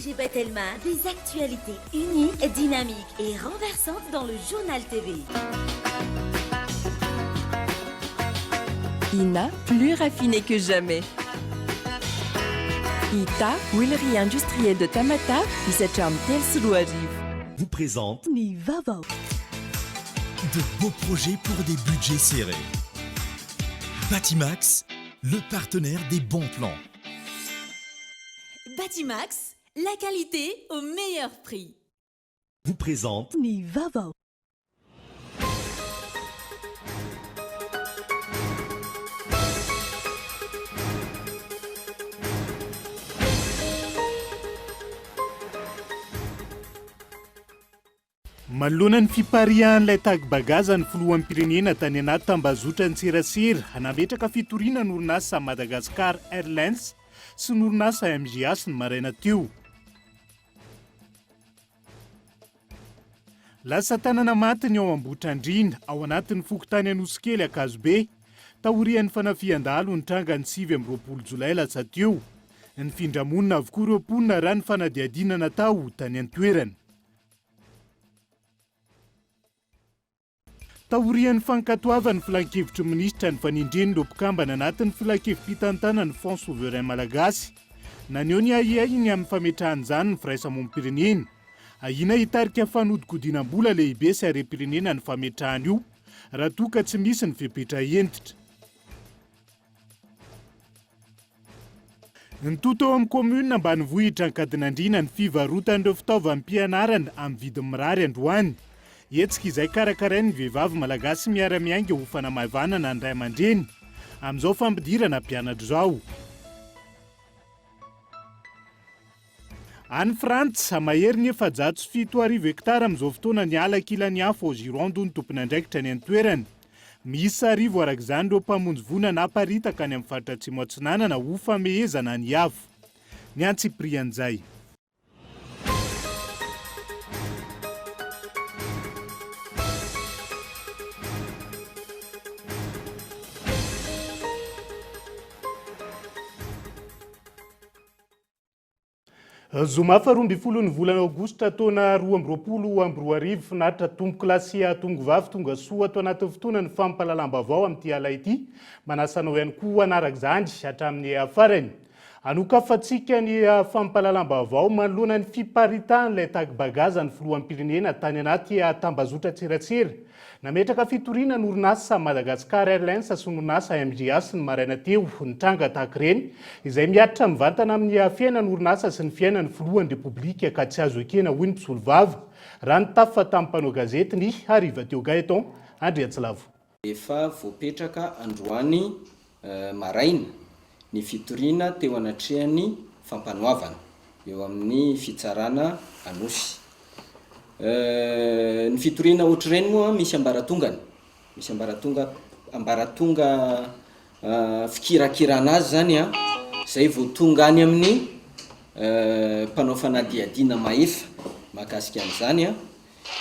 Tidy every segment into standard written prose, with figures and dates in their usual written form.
AG Batelma, des actualités uniques, dynamiques et renversantes dans le Journal TV. Ina, plus raffiné que jamais. Ita, huilerie industrielle de Tamatave, misy hatramin'ny 2003. Vous présente Ny vaovao. De beaux projets pour des budgets serrés. Batimax, le partenaire des bons plans. Batimax, la qualité au meilleur prix. Vous présente Ny vaovao. Manoloana ny fipariahan'ilay tagibagaza ny filoham-pirenena tany anaty tambazotran-tserasera, nametraka fitoriana ny orinasa Madagascar Airlines sy ny orinasa MGH ny maraina teo. Lasa tanana maty ny ao Ambohitrandriana, ao anatin'ny fokontany Anosikely Ankazobe, taorian'ny fanafihan-dahalo nitranga ny 29 jolay lasa teo. Nifindra monina avokoa ireo mponina raha ny fanadihadiana natao tany an-toerana. Taorian'ny fankatoavan'ny filankevitry ny minisitra ny fanendren'ireo mpikambana anatin'ny filankevi-pitantanan'ny Fonds Souverain Malagasy, naneho ny ahiahiny amin'ny fametrahana izany ny firaisamonim-pirenena. Ahiana hitarika fanodikodinam-bola lehibe sy harem-pirenena ny fametrahana io raha toa ka tsy misy ny fepetra hentitra. Nitohy teo amin'ny kaominina ambanivohitra Ankadinandriana ny fivarotan'ireo fitaovam-pianarana amin'ny vidiny mirary androany. Hetsika izay karakarain'ny vehivavy malagasy miara-miainga ho fanamaivanana ny ray aman-dreny amin'izao fampidirana mpianatra izao. Any Frantsa, mahery ny 7400 hektara amin'izao fotoana ny ala kilan'ny afo ao Gironde hoy ny tompon'andraikitra any an-toerana. Miisa arivo araka izany ireo mpamonjy voina naparitaka any amin'ny faritra Atsimo Atsinanana ho famehezana ny afo. Ny antsipirian'izay. Zoma faha 12 ny volana aogositra taona 2022, finaritra tompokolahy sy tongovavy tonga soa ato anatin'ny fotoana ny fampahalalam-baovao amin'ity ala ity. Manasa anao ihany koa hanaraka izany hatramin'ny farany. Anokafantsika ny fampahalalam-baovao manoloana ny fiparitahan'ilay tagibagaza ny filoham-pirenena tany anaty tambazotran-tserasera. Nametraka fitoriana ny orinasa Madagascar Airlines sy ny orinasa MGH ny maraina teo ny tranga tahaka ireny, izay mihatra mivantana amin'ny fiainan'ny orinasa sy ny fiainan'ny filohan'ny Repoblika ka tsy azo ekena hoy ny mpisolovava, raha nitafa tamin'ny mpanao gazety ny hariva teo. Gaëtan Andriantsilavo. Efa voapetraka androany maraina ny fitoriana teo anatrehan'ny fampanoavana eo amin'ny fitsarana Anosy. Ny fitoriana ohatr'ireny moa misy ambaratongany, misy ambaratonga ambaratonga fikirakirana azy zany an, zay vao tonga any amin'ny mpanao fanadihadiana mahefa mahakasika an'izany an,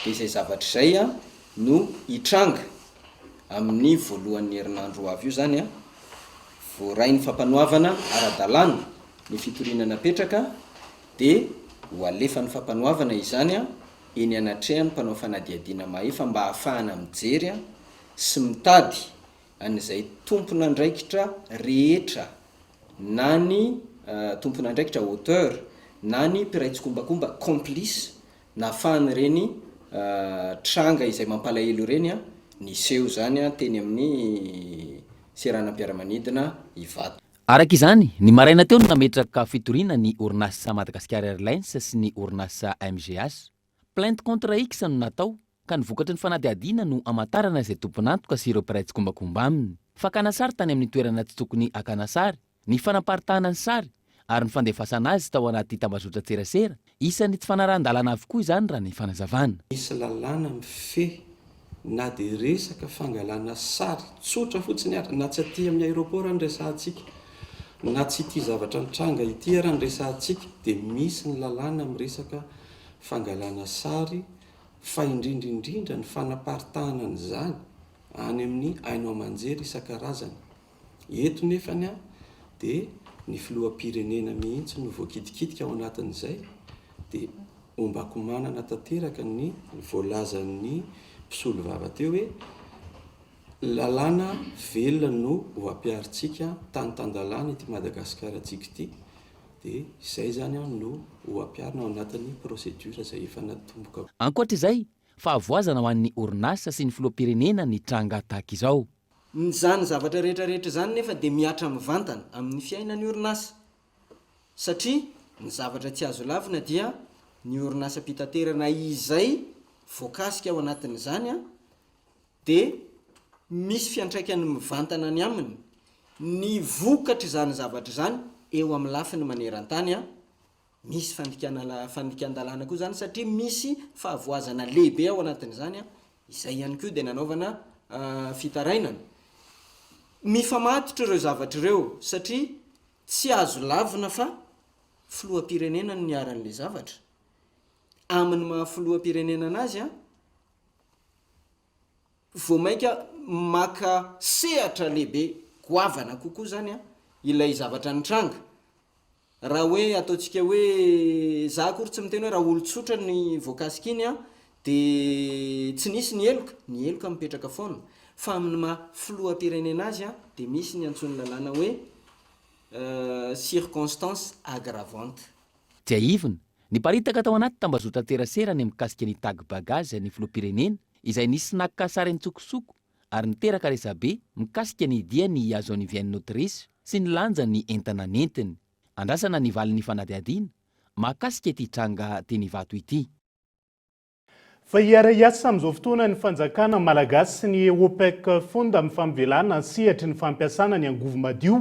dia izay zavatra izay an no hitranga amin'ny voalohan'ny herinandro ho avy io izany an, voaray ny fampanoavana ara-dalàna ny fitoriana napetraka dia ho alefan'ny fampanoavana izany an eny anatrehan'ny mpanao fanadihadiana mahefa mba hahafahana mijery an sy mitady an'izay tompon'andraikitra rehetra na ny tompon'andraikitra auteur na ny mpiray tsikombakomba complice Nahafahan'ireny tranga izay mampalahelo ireny niseho izany teny amin'ny seranam-piaramanidina Ivato. Araka izany, ny maraina teo no nametraka fitoriana ny orinasa Madagascar Airlines sy ny orinasa MGH. Plainte contre X no natao, ka ny vokatry ny fanadihadiana no hamantarana izay tompon'antoka sy ireo mpiray tsikombakomba aminy. Fakana sary tany amin'ny toerana tsy tokony hakana sary, Ny fanaparitahana ny sary ary ny fandefasana azy tao anaty tambazotran-tserasera, isan'ny tsy fanarahan-dalàna avokoa izany raha ny fanazavana. Misy lalàna mifehy na dia resaka fangalana sary tsotra fotsiny ary, na tsy aty amin'ny aéroport no resahantsika, na tsy ity zavatra nitranga ity ary no resahantsika dia misy ny lalàna miresaka fangalana sary fa indrindra indrindra ny fanaparitahana an'izany any amin'ny haino aman-jery isan-karazany. Eto nefany dia ny filoham-pirenena mihitsy no voakitikitika ao anatin'izay. Dia ombako manana tanteraka ny voalazan'ny mpisolovava teo hoe lalàna velona no ho ampiharintsika, tany tan-dalàna ity Madagasikarantsika ity, dia izay izany no ho ampiharina ao anatin'ny procédure izay efa natomboka. Ankoatra izay, fahavoazana ho an'ny orinasa sy ny filoham-pirenena ny tranga tahaka izao. Izany zavatra rehetra rehetra izany nefa dia mihatra mivantana amin'ny fiainan'ny orinasa. Satria ny zavatra tsy azo lavina dia ny orinasam-pitaterana izay voakasika ao anatin'izany dia misy fiantraikany mivantana any aminy ny vokatr'izany zavatra izany eo amin'ny lafiny maneran-tany. Misy fandikana fandikan-dalàna koa izany satria misy fahavoazana lehibe ao anatin'izany, izay ihany koa dia nanaovana fitarainana. Mifamatotra ireo zavatra ireo satria tsy azo lavina fa filoham-pirenena no niharan'ilay zavatra. Amin'ny maha filoham-pirenena anazy, vao mainka maka sehatra lehibe goavana kokoa izany ilay zavatra nitranga. Raha hoe ataontsika hoe, za akory tsy miteny hoe raha olon-tsotra ny voakasika iny an, de tsy nisy ny heloka, ny heloka mipetraka foana, fa amin'ny maha filoham-pirenena azy an, de misy ny antsoin'ny lalàna hoe circonstance aggravante. Tsiahivina, niparitaka tao anaty tambazotran-tserasera ny mikasika ny tag bagage ny filoham-pirenena, izay nisy naka sary an-tsokosoko ary niteraka resabe mikasika ny diany hihazo an'i Vienne Autriche sy ny lanjan'ny entana nentiny. Andrasana ny valin'ny fanadihadiana mahakasika ity tranga teny Ivato ity. Fa hiara-hiasa amin'izao fotoana ny fanjakana malagasy sy ny OPEC Fund amin'ny fampivelana ny sehatry ny fampiasana ny angovo madio,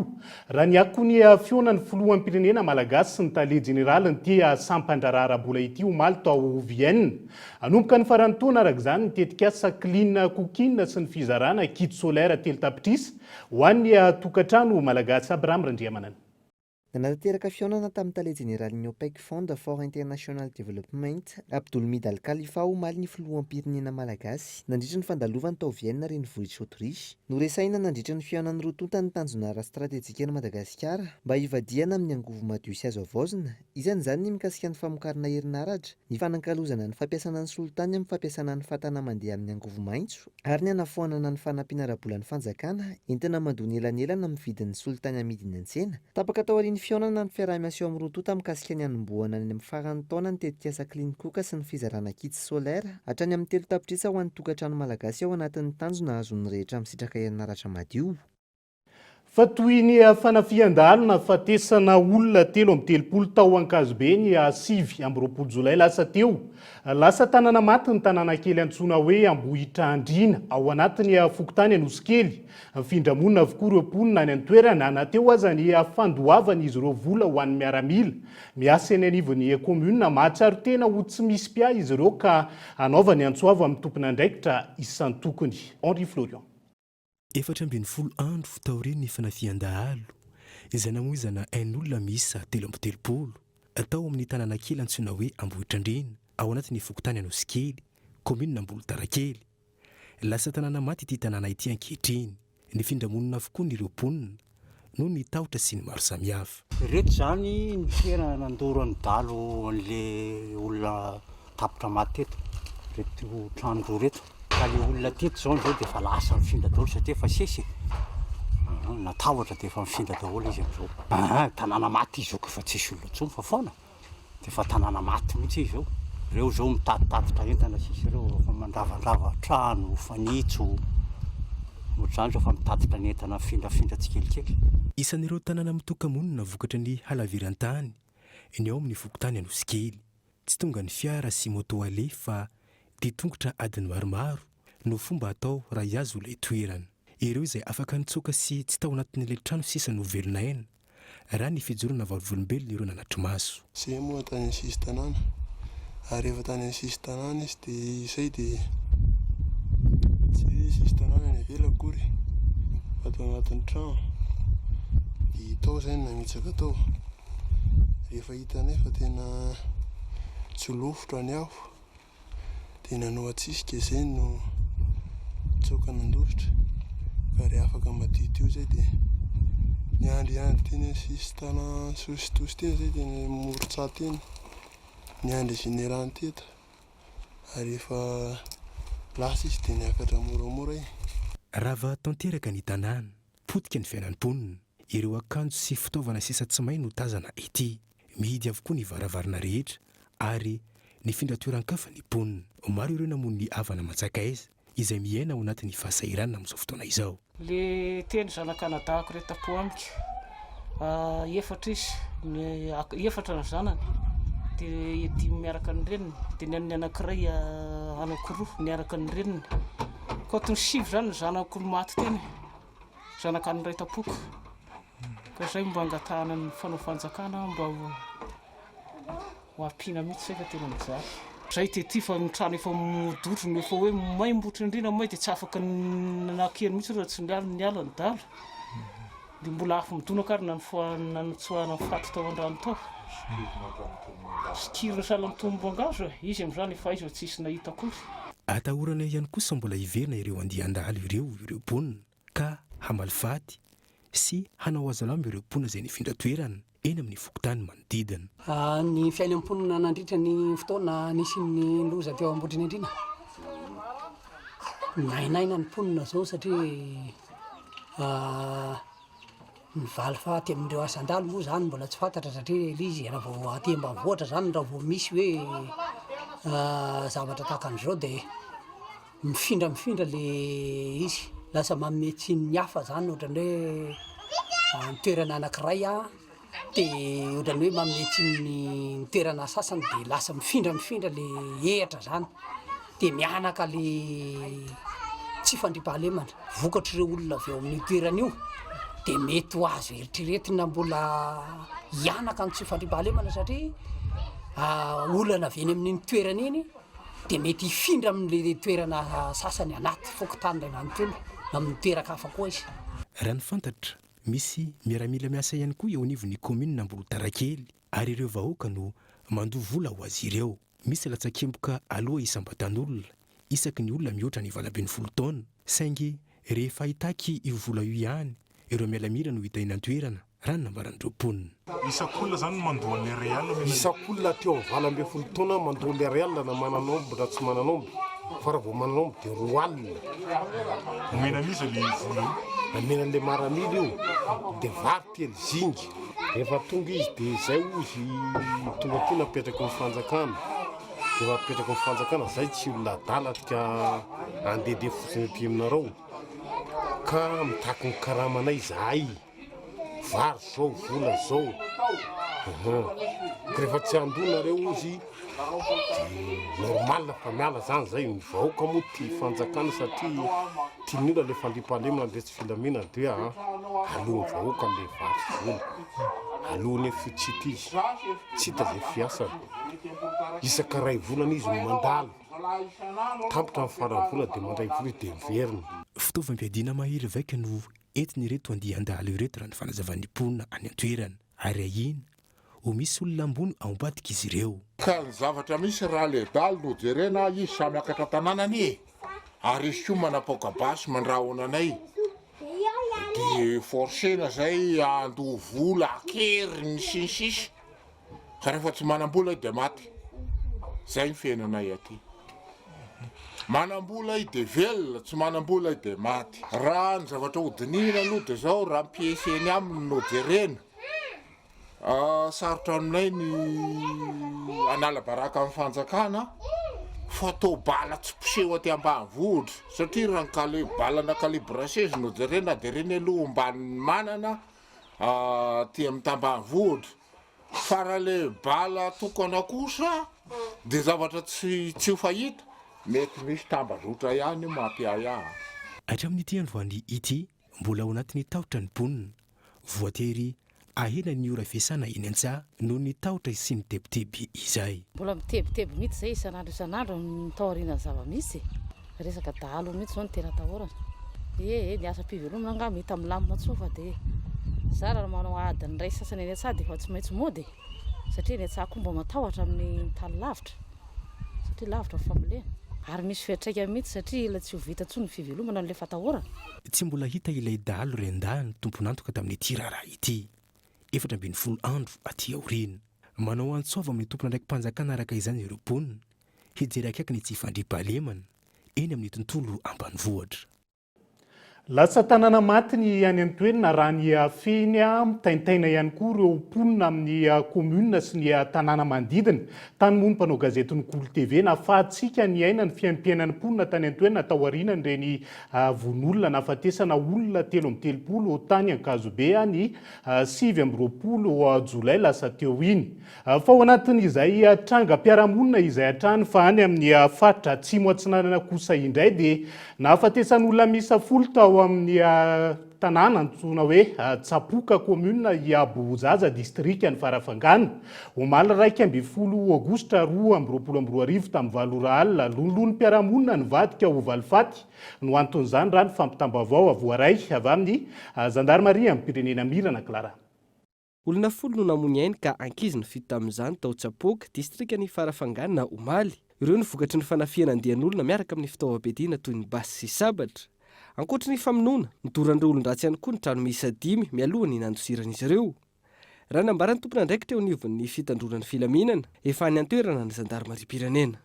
raha ny akon'ny fihaonan'ny filoham-pirenena malagasy sy ny tale jeneralin'ity sampan-draharaha ara-bola ity omaly tao Vienne. Hanomboka ny faran'ny taona araka izany ny tetikasa Clean Cooking sy ny fizarana kit solaire 3 tapitrisa ho an'ny tokantrano malagasy. Abraham Randriamanana. Nanatanteraka fihaonana tamin'ny tale jeneralin'ny OPEC Fund for International Development, Abdulhamid Al Khalifa omaly ny filoham-pirenena malagasy, nandritra ny fandalovany tao Vienne renivohitr'i Autriche. Noresahina nandritra ny fihaonan'ny roa tonta ny tanjona ara-stratejikan'i Madagasikara mba hivadihana amin'ny angovo madio sy azo havaozina, isan'izany ny mikasika ny famokarana herinaratra, ny fanankalozana ny fampiasana ny solitany amin'ny fampiasana ny fatana mandeha amin'ny angovo maitso, ary ny hanafoanana ny fanampiana ara-bolan'ny fanjakana entina mandoa ny elanelana amin'ny vidin'ny solitany amidy eny an-tsena. Tapaka taorian'ny fihaonana ny fiaraha-miasa eo amin'ny roa tonta mikasika ny hanombohana any amin'ny faran'ny taona ny tetikasa Clean Cook sy ny fizarana kits solaire hatrany amin'ny 3 tapitrisa ho an'ny tokantrano malagasy ao anatin'ny tanjona hahazoan'ny rehetra misitraka herinaratra madio. Fa toy ny fanafihan-dahalo nahafatesana olona 33 tao Ankazobe ny 29 jolay lasa teo. Lasa tanàna maty ny tanàna kely antsoina hoe Ambohitrandriana ao anatin'ny fokontany Anosikely. Mifindra monina avokoa ireo mponina any an-toerana na teo aza ny fandoavan'izy ireo vola ho an'ny miaramila miasa eny anivon'ny kaominina. Mahatsiaro tena ho tsy misy mpiahy izy ireo ka hanaovany antso avo amin'ny tompon'andraikitra isan-tokony. Henri Florian. 14 andro taorian'ny fanafihan-dahalo izay namoizana ain'olona miisa 33 tao amin'ny tanàna kely antsoina hoe Ambohitrandriana ao anatin'ny fokontany Anosikely, kaominina Ambolotarakely. Lasa tanàna maty ity tanàna ity ankehitriny. Nifindra monina avokoa ny ireo mponina noho ny tahotra sy ny maro samihafa. Ireto izany ny toerana nandoro an'i Dalo an'le olona tapitra maty teto, ireto trano roa ireto. Ka le olona teto izao izao dia efa lasa nifindra daholo satria efa sesy e. Natahotra dia efa nifindra daholo izy amin'izao. Aa, tanàna maty izy izao ka efa tsisy olona intsony fa foana. Dia efa tanàna maty mihitsy izy io. Ireo izao mitatitatitra entana sisa ireo, efa mandravandrava trano, fanitso, ohatr'izany izao fa mitatitra ny entana afindrafindra tsikelikely. Isan'ireo tanàna mitoka-monina vokatry ny halaviran-tany ny ao amin'ny fokontany Anosikely. Tsy tonga ny fiara sy moto aleha fa dia tongotra adiny maromaro no fomba atao raha hihazo ilay toerana. Ireo izay afaka nitsoaka sy tsy tao anatin'ilay trano sisa no velon'aina. Raha ny fijoroana vavolombelona ireo nanatri-maso. Zay moa tany amin'ny sisin-tanàna, ary rehefa tany amin'ny sisin-tanàna izy dia izay dia tsy hoe sisin-tanàna any ivelany akory fa tao anatin'ny trano, dia tao izay no namitsaka tao. Rehefa hitanay fa tena tsy lofotra ny afo dia nanao antsisika izay no nitsoaka nandositra ka ary afaka madiodio izay dia niandriandry teny amin'ny sisin-tanàna Sositosy teny izay teny amoron-tsaha teny. Niandry général teto ary efa lasa izy dia niakatra moramora e. Rava tanteraka ny tanàna, potika ny fiainan'ny mponina. Ireo akanjo sy fitaovana sisa tsy may no tazana ety. Mihidy avokoa ny varavarana rehetra ary nifindra toeran-kafa ny mponina. Maro ireo namono ny havana aman-tsakaiza izay miaina ao anatin'ny fahasahiranana amin'izao fotoana izao. Le teny zanak'anadahiko re tampo amiko, efatra izy, ny efatra ny zanany, de dimy miaraka ny reniny, de ny an'ny anakiray anakiroa niaraka ny reniny, ka tony sivy zany ny zanako maty teny, zanak'an'ny ray tampoko. Ka zay mba angatahana ny fanao fanjakana mba ho ho ampiana mihitsy zay fa tena mijaly. Zay tety fa ny trano efa modotro no efa hoe maimbo otrindrina may de tsy afaka nakeny mihitsy raha tsy niala niala ny dalo. De mbola afo midonaka ary nanotsoahana ny faty tao an-drano tao. Sikirina sahala ny tombom-boangazo e! Izy amin'izany efa aiza tsisy nahita akory. Atahorana ihany koa sao mbola hiverina ireo andian-dahalo ireo ireo mponina ka hamaly faty sy hanao hazalambo ireo mponina izay nifindra toerana eny amin'ny fokontany manodidina. Ny fiainan'ny mponina nandritra ny fotoana nisian'ny loza teo Ambohitrimanjina. Nainaina ny mponina izao satria ny valifaty amin'ireo asan-dahalo moa izany mbola tsy fantatra satria ilay izy raha vao aty ambanivohitra izany raha vao misy hoe zavatra tahaka an'izao dia Mifindra mifindra le izy, lasa manome tsiny ny hafa zany ohatran'ny hoe ny toerana anankiray an, de ohatran'ny hoe manome tsiny ny toerana sasany de lasa mifindra mifindra le hehatra zany, de mihanaka le tsy fandriampahalemana, vokatr'ireo olona avy ao amin'io toerana io de mety ho azo eritreretina mbola hihanaka ny tsy fandriampahalemana satria olana avy eny amin'iny toerana iny. dia mety hifindra amin'ilay toerana sasany anaty fokontany iray manontolo na amin'ny toeran-kafa koa izy. Raha ny fantatra, misy miaramila miasa ihany koa eo anivon'ny kaominina Ambohitarakely ary ireo vahoaka no mandoa vola ho azy ireo. Misy latsakemboka aloa isam-batan'olona isaky ny olona mihoatra ny 18 taona, saingy rehefa hitaky io vola io ihany Ireo mialamila no hita eny an-toerana, raha ny nambaran'ireo mponina. Isak'olona zany no mandoa an'ilay real omena ny. Isak'olona hatreo amin'ny 18 taona mandoa ilay real na manana omby na tsy manana omby, fa raha vao manana omby dia 20. Omena an'iza ilay vola io? Omena an'ilay maramila io, dia vary telo zinga. Rehefa tonga izy dia izay hozy tonga aty napetraky ny fanjakana, dia efa apetraky ny fanjakana, zay tsy olona adala ka andehandeha fotsiny aty aminareo. Ka mitaky ny karamanay izahay, vary zao, vola zao, uhum, ka rehefa tsy handoa nareo ozy de normal fa miala zany zay, ny vahoaka moa tia fanjakana satria tian'ny olona le fandriampahalemana le tsy filaminana de hoe aa alohan'ny vahoaka le vary sy vola, aloha nefa io tsy hita izy, tsy hita zay fiasany, isaka ray volana izy no mandalo. Tampitra ny faran'ny vola dia mandray vola izy dia miverina. Fitaovam-piadiana mahery vaika no entin'ireto andian-dahalo ireto raha ny fanazavan'ny mponina any an-toerana ary ahiana ho misy olona ambony ao ambadik'izy ireo. Ka ny zavatra misy raha le dalo no jerena izy samy miakatra tanàna anie e! Ary izy koa manapaoka basy mandrahona anay de forcena zay handoa vola an-keriny sy ny sisa. Ka rehefa tsy manam-bola i dia maty. Zay ny fiainanay aty. Manam-bola i dia velona, tsy manam-bola i dia maty. Raha ny zavatra hodinihina aloha dia zao, raha ny piesy eny aminy no jerena, sarotra aminay ny hanala baraka ny fanjakana fa toa bala tsy mpiseho aty ambanivohitra satria raha ny cali- balana calibre 16 no jerena dia ireny aloha omban'ny manana aty amin'ny tambanivohitra. Fa raha le bala tokana kosa de zavatra tsy tsy ho fahita, mety misy tambazotra ihany io mampiahiahy. Hatramin'ity androany ity, mbola ao anatin'ny tahotra ny mponina. Voatery ahena ny ora fiasana eny an-tsaha noho ny tahotra hisian'ny tebiteby izay. Mbola mitebiteby mihitsy izay isan'andro isan'andro ny taorian'ny zava-misy e. Resaka dahalo mihitsy izao no tena atahorana. Ee, ny asam-pivelomana angaha mety milamina tsoa fa dia zara raha manao adiny iray sasany eny an-tsaha dia efa tsy maintsy mody e. Satria eny an-tsaha koa mba matahotra amin'ny tany lavitra satria lavitra ny fambolena. Ary misy fiantraikany mihitsy satria ela tsy ho vita intsony ny fivelomana noho ilay fatahorana. Tsy mbola hita ilay dahalo rain-dahiny tompon'antoka tamin'ity raharaha ity, 14 andro aty aoriana. Manao antso avo amin'ny tompon'andraiki-panjakana araka izany ireo mponina, hijery akaiky ny tsy fandriampahalemana eny amin'ny tontolo ambanivohitra. Lasa tanàna maty ny any an-toerana raha ny fehiny, mitaintaina ihany koa ireo mponina amin'ny commune sy ny tanàna manodidina. Tany moa ny mpanao gazetin'ny Kolo TV nahafahantsika niaina ny fiaimpiainan'ny mponina tany an-toerana taorianan'ireny vono olona nahafatesana olona 33 tany Ankazobe ny 29 jolay lasa teo iny. Fa ao anatin'izay trangam-piarahamonina izay hatrany fa any amin'ny faritra Atsimo Atsinanana kosa indray dia nahafatesan'olona miisa folo tao amin'ny tanàna antsoina hoe Tsapoka commune Iabozaza distrikan'i Farafangana omaly 11 aogositra 2022 tamin'ny valo ora alina. Lonilonimpiarahamonina nivadika ho valifaty no anton'izany raha ny fampitam-baovao voaray avy amin'ny zandarimariam-pirenena Mirana Clara. Olona folo no namoy ny ainy ka ankizy ny fito tamin'izany tao Tsapoaka, distrikan'i Farafangana, omaly. Ireo no vokatry ny fanafihana andian'olona miaraka amin'ny fitaovam-piadiana toy ny basy sy sabatra. Ankoatry ny famonoana, nodoran'ireo olon-dratsy ihany koa ny trano miisa dimy mialoha ny nandosiran'izy ireo. Raha ny nambaran'ny tompon'andraikitra eo anivon'ny fitandroana ny filaminana, efa any an-toerana ny zandarimariam-pirenena.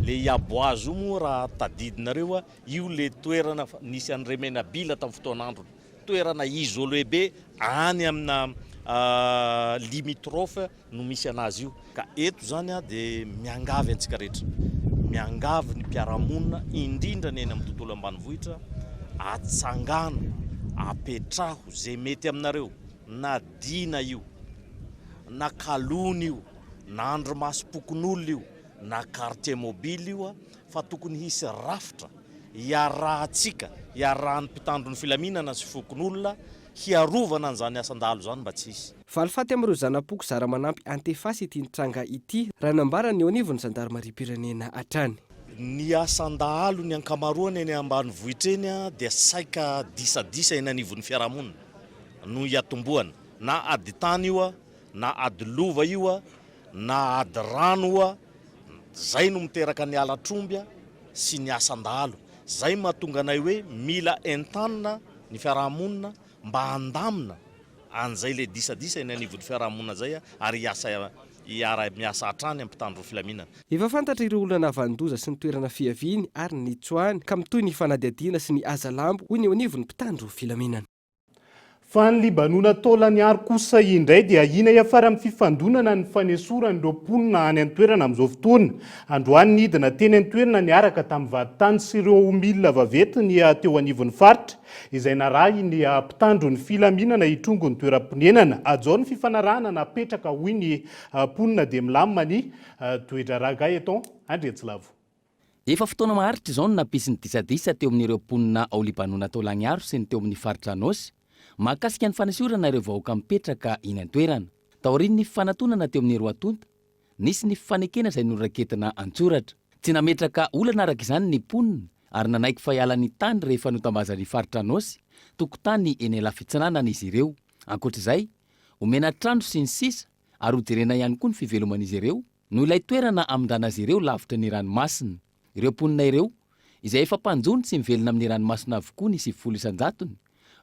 Le Iabohazo io moa raha tadidinareo io le toerana nisy an'i Remenabila tamin'ny fotoan'androny. Toerana isolé be any amina limitrophe no misy anazy io. Ka eto zany aho dia miangavy antsika rehetra, miangavy ny mpiara-monina indrindra ny eny amin'ny tontolo ambanivohitra, atsangano, apetraho ze mety aminareo, na dina io, na kalona io, na andrimasom-pokonolona io, na quartier mobile io fa tokony hisy rafitra hiarahantsika, hiarahan'ny mpitandro ny filaminana sy fokonolona hiarovana an'izany asan-dahalo izany mba tsy hisy. Valifaty amin'ireo zana-poko zara manampy Antefasy ity nitranga ity, raha nambaran'ny eo anivon'ny zandarimariam-pirenena hatrany. Ny asan-dahalo ny ankamaroany eny ambanivohitra eny dia saika disadisa eny anivon'ny fiarahamonina no hiatombohana, na ady tany io na ady lova io na ady rano oa, zay no miteraka ny halatr'omby sy ny asan-dahalo. Zay mahatonga anay hoe mila entanina ny fiaraha-monina mba handamina an'izay le disadisa eny anivon'ny fiaraha-monina zay ary hiasa hiara-miasa hatrany amin'ny mpitandro filaminana. Efa fantatra ireo olona nahavanon-doza sy ny toerana fiaviany ary ny nitsoahany ka mitohy ny fanadihadiana sy ny hazalambo hoy ny eo anivon'ny mpitandro filaminana. Fa any Libanona Taolaniaro kosa indray dia ahiana hiafara amin'ny fifandonana ny fanesoran'ireo mponina any an-toerana amin'izao fotoana. Androany nidina teny an-toerana niaraka tamin'ny vadintany sy ireo milina vaventy ny teo anivon'ny faritra izay narahin'ny mpitandro ny filaminana hitrongo ny toeram-ponenana. Hajao ny fifanarahana napetraka hoy ny mponina dia milamina ny toe-draharaha. Gaëtan Andriantsilavo. Efa fotoana maharitra izao no nampisy ny disadisa teo amin'ireo mponina ao Libanona Taolagnaro sy ny teo amin'ny faritra Anôsy, mahakasika ny fanesorana ireo vahoaka mipetraka eny an-toerana. Taorian'ny fifanatonana teo amin'ny roa tonta, nisy ny fifanekena izay noraketina an-tsoratra. Tsy nametraka olana araka izany ny mponina ary nanaiky fa hiala ny tany rehefa notambazan'ny faritra Anôsy, tokontany eny Alafitsinanana izy ireo. Ankoatra izay, omena trano sy ny sisa ary hojerena ihany koa ny fiveloman'izy ireo Noho ilay toerana amindrana azy ireo lavitra ny ranomasina. Ireo mponina ireo, izay efa mpanjono tsy mivelona amin'ny ranomasina avokoa ny 90 isan-jatony,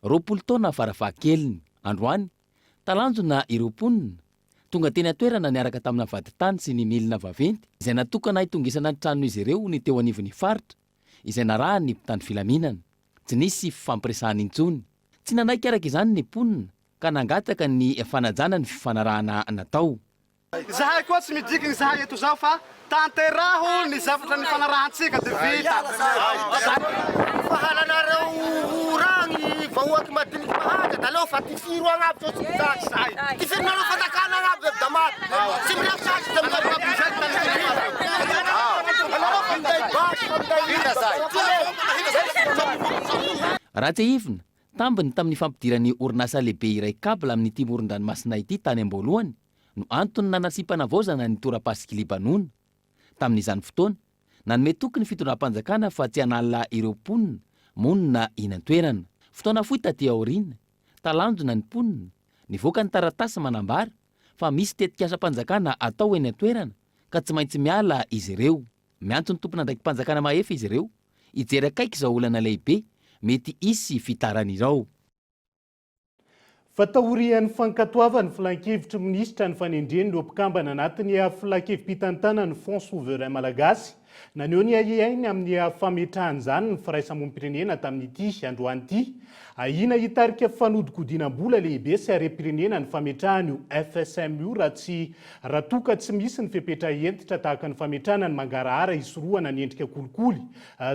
20 taona farafahakeliny. Androany, talanjona ireo mponina, tonga teny an-toerana niaraka tamina vadintany sy ny milina vaventy izay natokana hitongisana ny tranon'izy ireo ny teo anivon'ny faritra, izay narahan'ny mpitandro filaminana. Tsy nisy fifampiresahana intsony. Tsy nanaiky araka izany ny mponina ka nangataka ny fanajana ny fifanarahana natao. Izahay koa tsy midikigny izahay eto zao fa tanteraho ny zavatra nifanarahantsika de vita. Fa halanareo ho ragny vahoaky madiniky mahantra da aleo fa tifiro agnaby zao tsy mijaly zahay. Tifirinareo fanjakana agnaby zay da maty. Tsy mirehaky sasy da minday basy Anareo fa minday basy fa minday ino zahay. Raha tsiahivina, tambiny tamin'ny fampidiran'ny orinasa lehibe iray câble amin'ity moron-dranomasina ity tany am-boalohany no antony nanasiam-panavaozana ny torapasik'i Libanona. Tamin'izany fotoana, nanome toky ny fitondram-panjakana fa tsy hanala ireo mponina monina eny an-toerana. Fotoana fohy taty aoriana, talanjona ny mponina, nivoaka ny taratasy manambara fa misy tetikasam-panjakana atao eny an-toerana ka tsy maintsy miala izy ireo. Miantso ny tompon'andraiki-panjakana mahefa izy ireo hijery akaiky izao olana lehibe mety hisy fitarany izao. Fa taorian'ny fankatoavan'ny filankevitry ny minisitra ny fanendreny ireo mpikambana anatin'ny filankevi-pitantanan'ny Fonds Souverain Malagasy, naneho ny ahiahiny amin'ny fametrahana izany ny firaisamonim-pirenena tamin'ity androany ity. Ahiana hitarika fanodikodinam-bola lehibe sy harem-pirenena ny fametrahana io FSM io raha tsy raha toa ka tsy misy ny fepetra hentitra tahaka ny fametrahana ny mangarahara hisorohana ny endrika kolikoly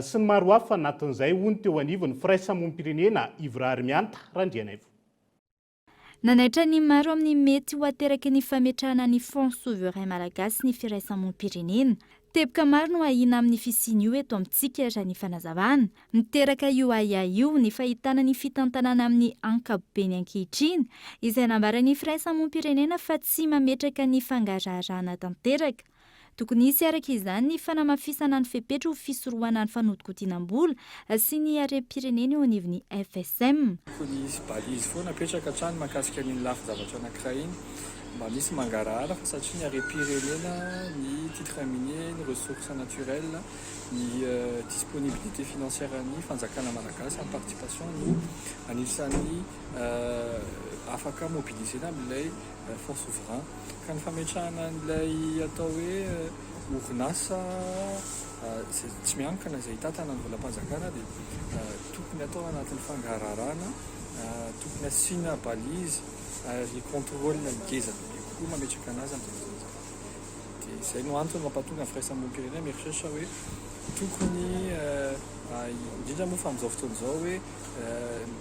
sy ny maro hafa anatin'izay, hoy ny teo anivon'ny firaisamonim-pirenena Yves Raharimianta Randrianaivo. Nanaitra ny maro amin'ny mety ho ateraky ny fametrahana ny Fonds souverain malagasy ny firaisamonim-pirenena. Teboka maro no ahiana amin'ny fisian'io eto amintsika raha ny fanazavana. Miteraka io ahiahy io ny fahitana ny fitantanana amin'ny ankapobeny ankehitriny, izay nambaran'ny firaisamonim-pirenena fa tsy mametraka ny fangaraharahana tanteraka. Tokony hisy araka izany ny fanamafisana ny fepetra ho fisorohana ny fanodikodinam-bola sy ny harem-pirenena eo anivon'ny FSM. Tokony hisy balise foana apetraka hatrany mahakasika an'iny lafin-javatra anankiray iny mba misy mangarahara fa satria ny harem-pirenena, ny titre minier, ny ressources naturelles, ny disponibilité financière an'ny fanjakana malagasy amin'ny participation no anisan'ny afaka mobiliser-na amin'ilay fonds souverain. Ka ny fametrahana an'ilay atao hoe orinasa izay tsy miankina izay hitantana ny volam-panjakana dia tokony atao anatin'ny fangaraharahana, tokony asiana balise ary contrôle ngeza bebe kokoa mametraka anazy amin'izay fotoana izay. Dia izay no antony mampatonga ny firaisamonim-pirenena mieritreritra hoe tokony indrindra moa fa amin'izao fotoana izao hoe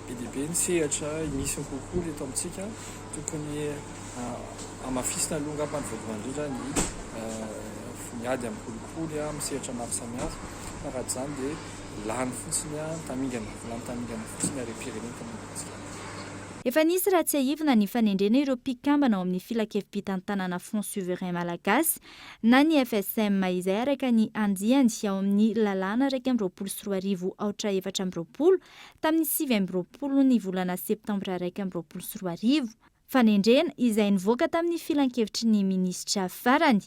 be dia be ny sehatra misy ny kolikoly eto amintsika, tokony hamafisina aloha angamba ny voalohany indrindra ny ny ady amin'ny kolikoly amin'ny sehatra maro samihafa fa raha tsy izany dia lany fotsiny tamingana, lany tamingana fotsiny harem-pirenena eto Madagasikara. Efa nisy raha tsiahivina ny fanendrena ireo mpikambana ao amin'ny filankevi-pitantanana Fonds Souverain Malagasy na ny FSM izay araka ny andiany ao amin'ny lalàna 2021 aotra 24 tamin'ny 29 ny volana septambra 2021. Fanendrena izay nivoaka tamin'ny filankevitry ny minisitra farany.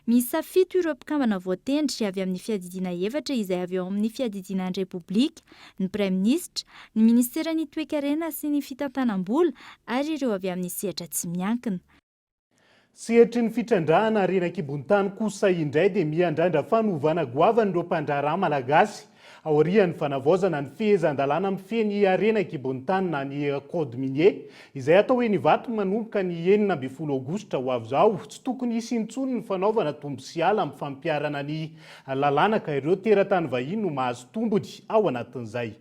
Miisa fito ireo mpikambana voatendry avy amin'ny fiadidiana efatra izay avy ao amin'ny fiadidiana ny Repoblika, ny Praiminisitra, ny minisiteran'ny Toekarena sy ny fitantanam-bola ary ireo avy amin'ny sehatra tsy miankina. Sehatry ny fitrandrahana harena an-kibon'ny tany kosa indray dia miandrandra fanovana goavana ireo mpandraharaha malagasy aorian'ny fanavaozana ny fehezan-dalàna mifehy ny harena an-kibon'ny tany na ny code minier izay hatao eny Ivato manomboka ny 16 aogositra ho avy izao. Tsy tokony hisy intsony ny fanaovana tombo sy ala amin'ny fampiharana ny lalàna ka ireo teratany vahiny no mahazo tombony ao anatin'izay.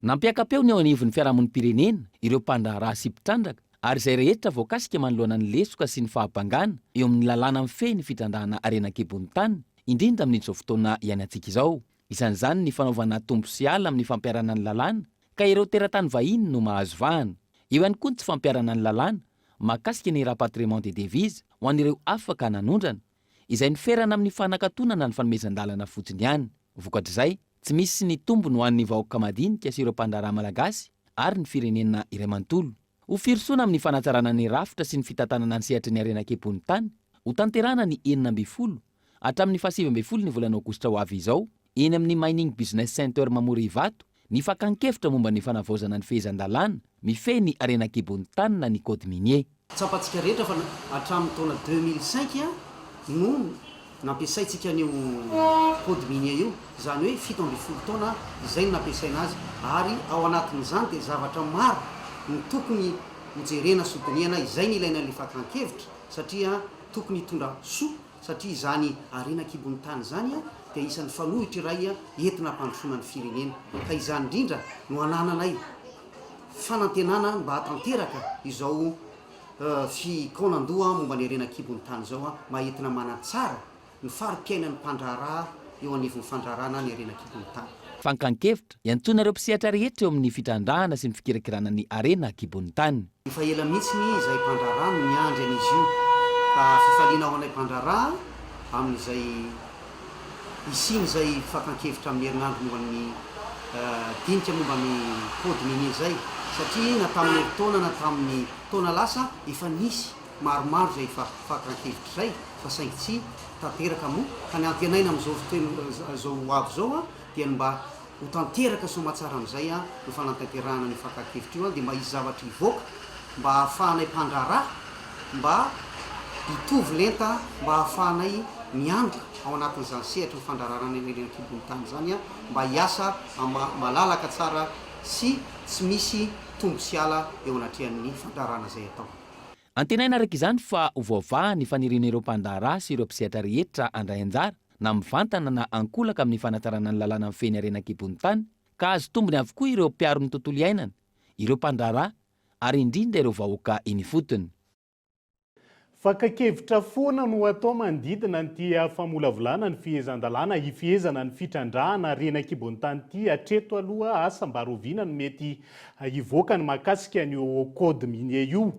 Nampiaka-peo ny eo anivon'ny fiarahamonim-pirenena ireo mpandraharaha sy mpitrandraka ary izay rehetra voakasika manoloana ny lesoka sy ny fahabangana eo amin'ny lalàna mifehy ny fitrandrahana harena an-kibon'ny tany, indrindra amin'izao fotoana iainantsika izao. Isan'izany ny fanaovana tombo sy ala amin'ny fampiharana ny lalàna ka ireo teratany vahiny no mahazo vahana. Eo ihany koa ny tsy fampiharana ny lalàna mahakasika ny rapatriement des devises ho an'ireo afaka nanondrana, izay noferana amin'ny fanakatonana ny fanomezan-dalana fotsiny ihany. Vokatr'izay, tsy misy ny tombony ho an'ny vahoaka madinika sy ireo mpandraharaha malagasy ary ny firenena iray manontolo. Ho firosoana amin'ny fanatsarana ny rafitra sy ny fitantanana ny sehatry ny harena an-kibon'ny tany, hotanterahana ny 16 hatramin'ny faha-19 ny volana aogositra ho avy izao, eny amin'ny Mining Business Center Mamory Ivato, ny fakan-kevitra momba ny fanavaozana ny fehezan-dalàna mifehy ny harena an-kibon'ny tany na ny code minier. Tsapantsika rehetra fa hatramin'ny taona 2005 no nampiasaintsika an'io code minier io, izany hoe 17 taona izay no nampiasaina azy, ary ao anatin'izany dia zavatra maro no tokony hojerena sy hodinihana, izay no ilaina an'ilay fakan-kevitra satria tokony hitondra soa satria izany harena an-kibon'ny tany izany dia isan'ny fanohitra iray entina hampandrosoana ny firenena, ka izany indrindra no anananay fanantenana mba hahatanteraka izao fikaonandoha momba ny harena an-kibon'ny tany izao mba entina manatsara ny fari-piainan'ny mpandraharaha eo anivon'ny fandraharahana ny harena an-kibon'ny tany. Fankan-kevitra, iantsoana ireo mpisehatra rehetra eo amin'ny fitrandrahana sy ny fikirakirana ny harena an-kibon'ny tany. Efa ela mihitsy izahay mpandraharaha no niandry an'izy io ka fifaliana ho anay mpandraharaha amin'izay hisian'izay fakan-kevitra amin'ny herinandro momba ny dinika momba ny code minier izay satria na tamin'ny herintaona na tamin'ny taona lasa efa nisy maromaro izay efa fakan-kevitra izay fa saingy tsy tanteraka moa ka ny antenaina amin'izao fotoana izao ho avy izao dia ny mba ho tanteraka soamatsara amin'izay no fanatanterahana an'io fakan-kevitra io dia mba hisy zavatra hivoaka. mba hahafahanay mpandraharaha mba hitovy lenta mba hahafahanay mianoka ao anatin'izany sehatry ny fandraharahana eny an-kibon'ny tany izany mba hiasa malalaka tsara sy tsy misy tombo sy ala eo anatrehan'ny fandraharahana izay atao. Antenaina araka izany fa ho voavaha ny fanirian'ireo mpandraharaha sy ireo mpisehatra rehetra handray anjara na mivantana na ankolaka amin'ny fanatsarana ny lalàna mifehy ny harena an-kibon'ny tany ka hahazo tombony avokoa ireo mpiaro ny tontolo iainana, ireo mpandraharaha ary indrindra ireo vahoaka eny ifotony. Fakan-kevitra foana no atao manodidina an'ity famolavolana ny fehezan-dalàna hifehezana ny fitrandrahana harena an-kibon'ny tany ity. Hatreto aloha asa mba rahoviana no mety hivoaka ny mahakasika an'io code minier io.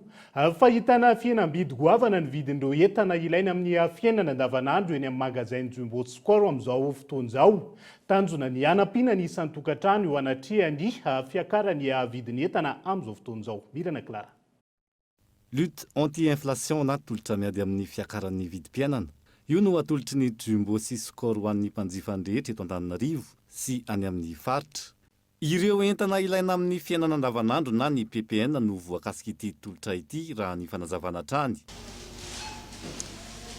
Fahitana fihenam-bidy goavana ny vidin'ireo entana ilaina amin'ny fiainana andavanandro eny amin'ny magasin Jumbo Score amin'izao fotoana izao. Tanjona ny hanampiana ny isan-tokantrano eo anatrehan'ny fiakaran'ny vidin'ny entana amin'izao fotoana izao. Mirana Clara. Lutte anti-inflation na tolotra miady amin'ny fiakaran'ny vidim-piainana. Io no atolotry ny Jumbo sy Score ho an'ny mpanjifany rehetra eto Antananarivo sy any amin'ny faritra. Ireo entana ilaina amin'ny fiainana andavanandro na ny ppn no voakasik'ity tolotra ity raha ny fanazavana hatrany.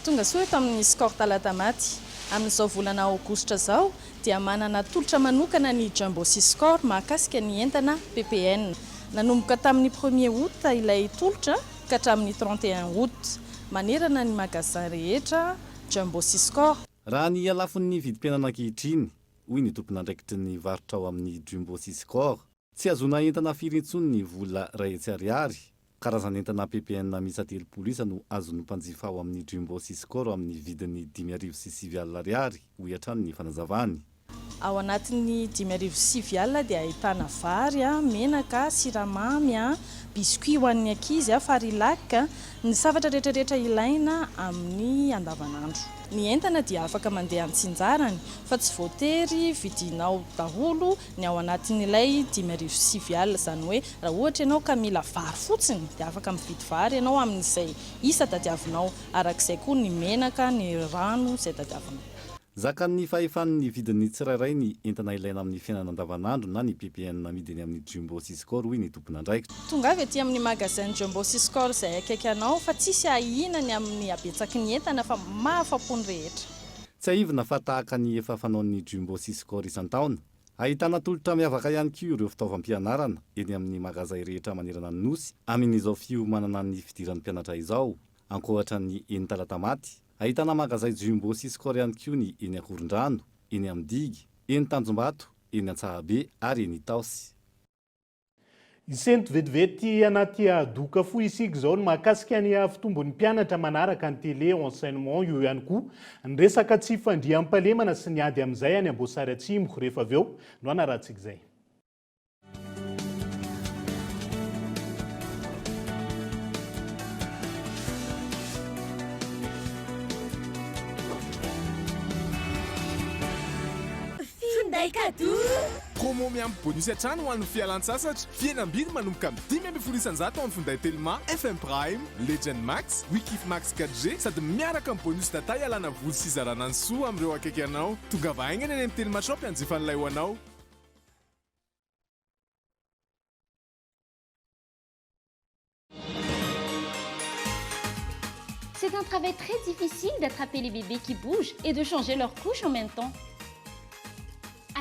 Tonga soa eto amin'ny Score Talatamaty. Amin'izao volana aogositra izao dia manana tolotra manokana ny Jumbo sy Score mahakasika ny entana ppn. Nanomboka tamin'ny premier août ilay tolotra ka hatramin'ny 31 août. Manerana ny magasin rehetra Jumbo sy Score. Raha ny halafon'ny vidim-piainana ankehitriny, hoy ny tompon'andraikitry ny varotra ao amin'ny Jumbo sy Score. Tsy ahazoana entana firy intsony ny vola 100 ariary. Karazan'entana ppn miisa 30 isa no azon'ny mpanjifa ao amin'ny Jumbo sy Score amin'ny vidiny 9009 ariary, hoy hatrany ny fanazavany. Ao anatin'ny 5009 dia ahitana vary, menaka, siramamy, biscuit ho an'ny ankizy, farilac, ny zavatra rehetra rehetra ilaina amin'ny andavanandro. Ny entana dia afaka mandeha antsinjarany fa tsy voatery vidianao daholo ny ao anatin'ilay 9009, izany hoe raha ohatra ianao ka mila vary fotsiny dia afaka mividy vary ianao amin'izay isa tadiavinao, arak'izay koa ny menaka, ny rano izay tadiavinao. Zakan'ny fahefan'ny vidin'ny tsirairay ny entana ilaina amin'ny fiainana andavanandro na ny ppn amidy eny amin'ny Jumbo sy Score hoy ny tompon'andraikitra. Tongava ety amin'ny magasin Jumbo sy Score izay akaiky anao fa tsisy ahiana ny amin'ny habetsaky ny entana fa mahafapo ny rehetra. Tsiahivina fa tahaka ny efa fanaon'ny Jumbo sy Score isan-taona, ahitana tolotra miavaka ihany koa ireo fitaovam-pianarana eny amin'ny magazay rehetra manerana ny Nosy amin'izao fiomanana ny fidiran'ny mpianatra izao. Ankoatra ny eny Talatamaty, ahitana magazay Jumbo sy Score ihany koa ny eny Ankorondrano, eny amin'ny Digy, eny Tanjombato, eny Antsahabe ary eny Itaosy. Hisento vetivety anaty doka fohy isika izao ny mahakasika ny fitombon'ny mpianatra manaraka ny télé enseignement eo ihany koa ny resaka tsy fandriampahalemana sy ny ady amin'izay any Amboasary Atsimo rehefa avy eo no hanarahantsika izay. Finday cadeau! Promo miampy bonus hatrany ho an'ny fialan-tsasatra. Fihenam-bidy manomboka amin'ny 15% ao amin'ny finday Telma, FM Prime, Legend Max, Wikif Max 4G sady miaraka amin'ny bonus data hialana voly sy hizarana ny soa amin'ireo akaiky anao. Tongava haingana eny amin'ny Telma Shop hanjifa an'ilay ho anao. C'est un travail très difficile d'attraper les bébés qui bougent et de changer leur couche en même temps.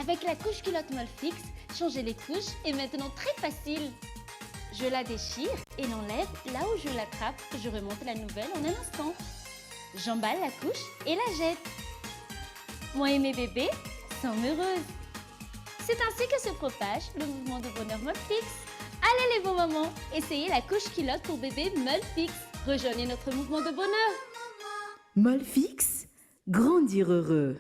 Avec la couche culotte Molfix, changer les couches est maintenant très facile. Je la déchire et l'enlève là où je l'attrape. Je remonte la nouvelle en un instant. J'emballe la couche et la jette. Moi et mes bébés sommes heureuses. C'est ainsi que se propage le mouvement de bonheur Molfix. Allez les beaux mamans, essayez la couche culotte pour bébé Molfix. Rejoignez notre mouvement de bonheur. Molfix, grandir heureux.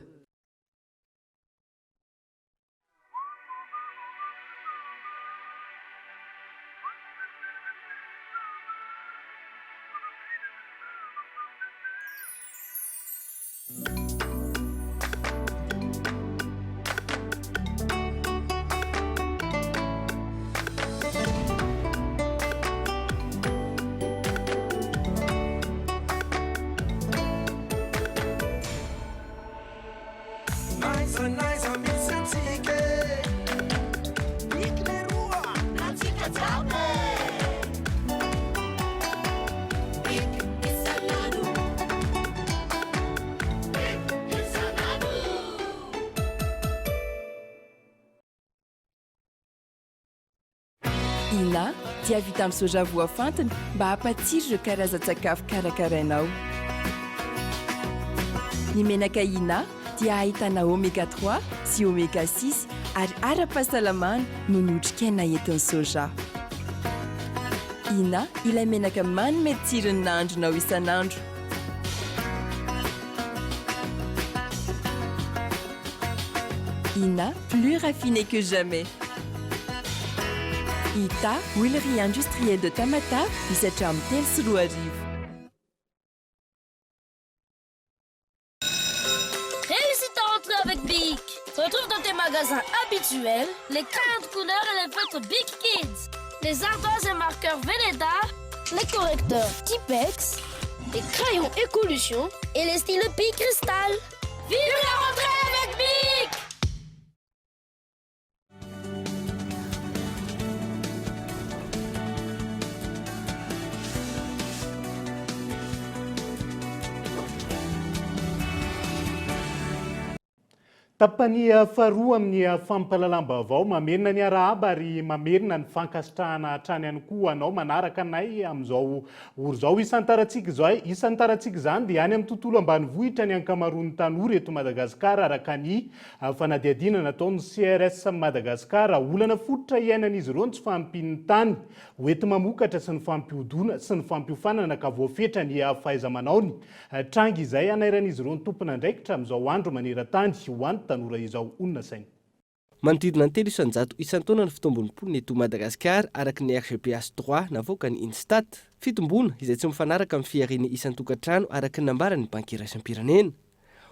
Ina dia vita amin'ny soja voafantina mba hampatsiro ireo karazan-tsakafo karakarainao. Ny menaka Ina dia ahitana oméga trois sy oméga six ary ara-pahasalamana noho ny otrikaina entin'ny soja. Ina ilay menaka manome tsiro ny nahandronao isan'andro. Ina, plus raffiné que jamais. Ita, huilerie industrielle de Tamatave, misy hatramin'ny 2003. Réussis ta rentrée avec Bic Retrouve dans tes magasins habituels les crayons de couleur et les feutres Bic Kids, les ardoises et marqueurs Velleda, les correcteurs Tipex, les crayons Écolution et les stylos Bic Cristal. Vive la rentrée avec Bic Tapany faharoa amin'ny fampahalalam-baovao, mamerina ny arahaba ary mamerina ny fankasitrahana hatrany ihany koa ho anao manaraka anay amin'izao ora izao. Isantarantsika izao, isantarantsika izany dia any amin'ny tontolo ambanivohitra ny ankamaroan'ny tanora eto Madagasikara araka ny fanadihadiana nataon'ny CRS Madagascar. Olana fototra iainan'izy ireo ny tsy fahampian'ny tany hoenti-mamokatra sy ny fampihodona sy ny fampiofanana ka voafetra ny fahaiza-manaony. Tranga izay hanairan'izy ireo ny tompon'andraikitra amin'izao andro maneran-tany ho an'ny tanora izao. Honina saina. Manodidina ny 3% isan-taona ny fitombon'ny mponina eto Madagasikara, araka ny RGPH trois navoakan'ny Instat. Fitomboana izay tsy mifanaraka amin'ny fiharian'ny isan-tokantrano araka ny nambaran'ny Banky iraisam-pirenena.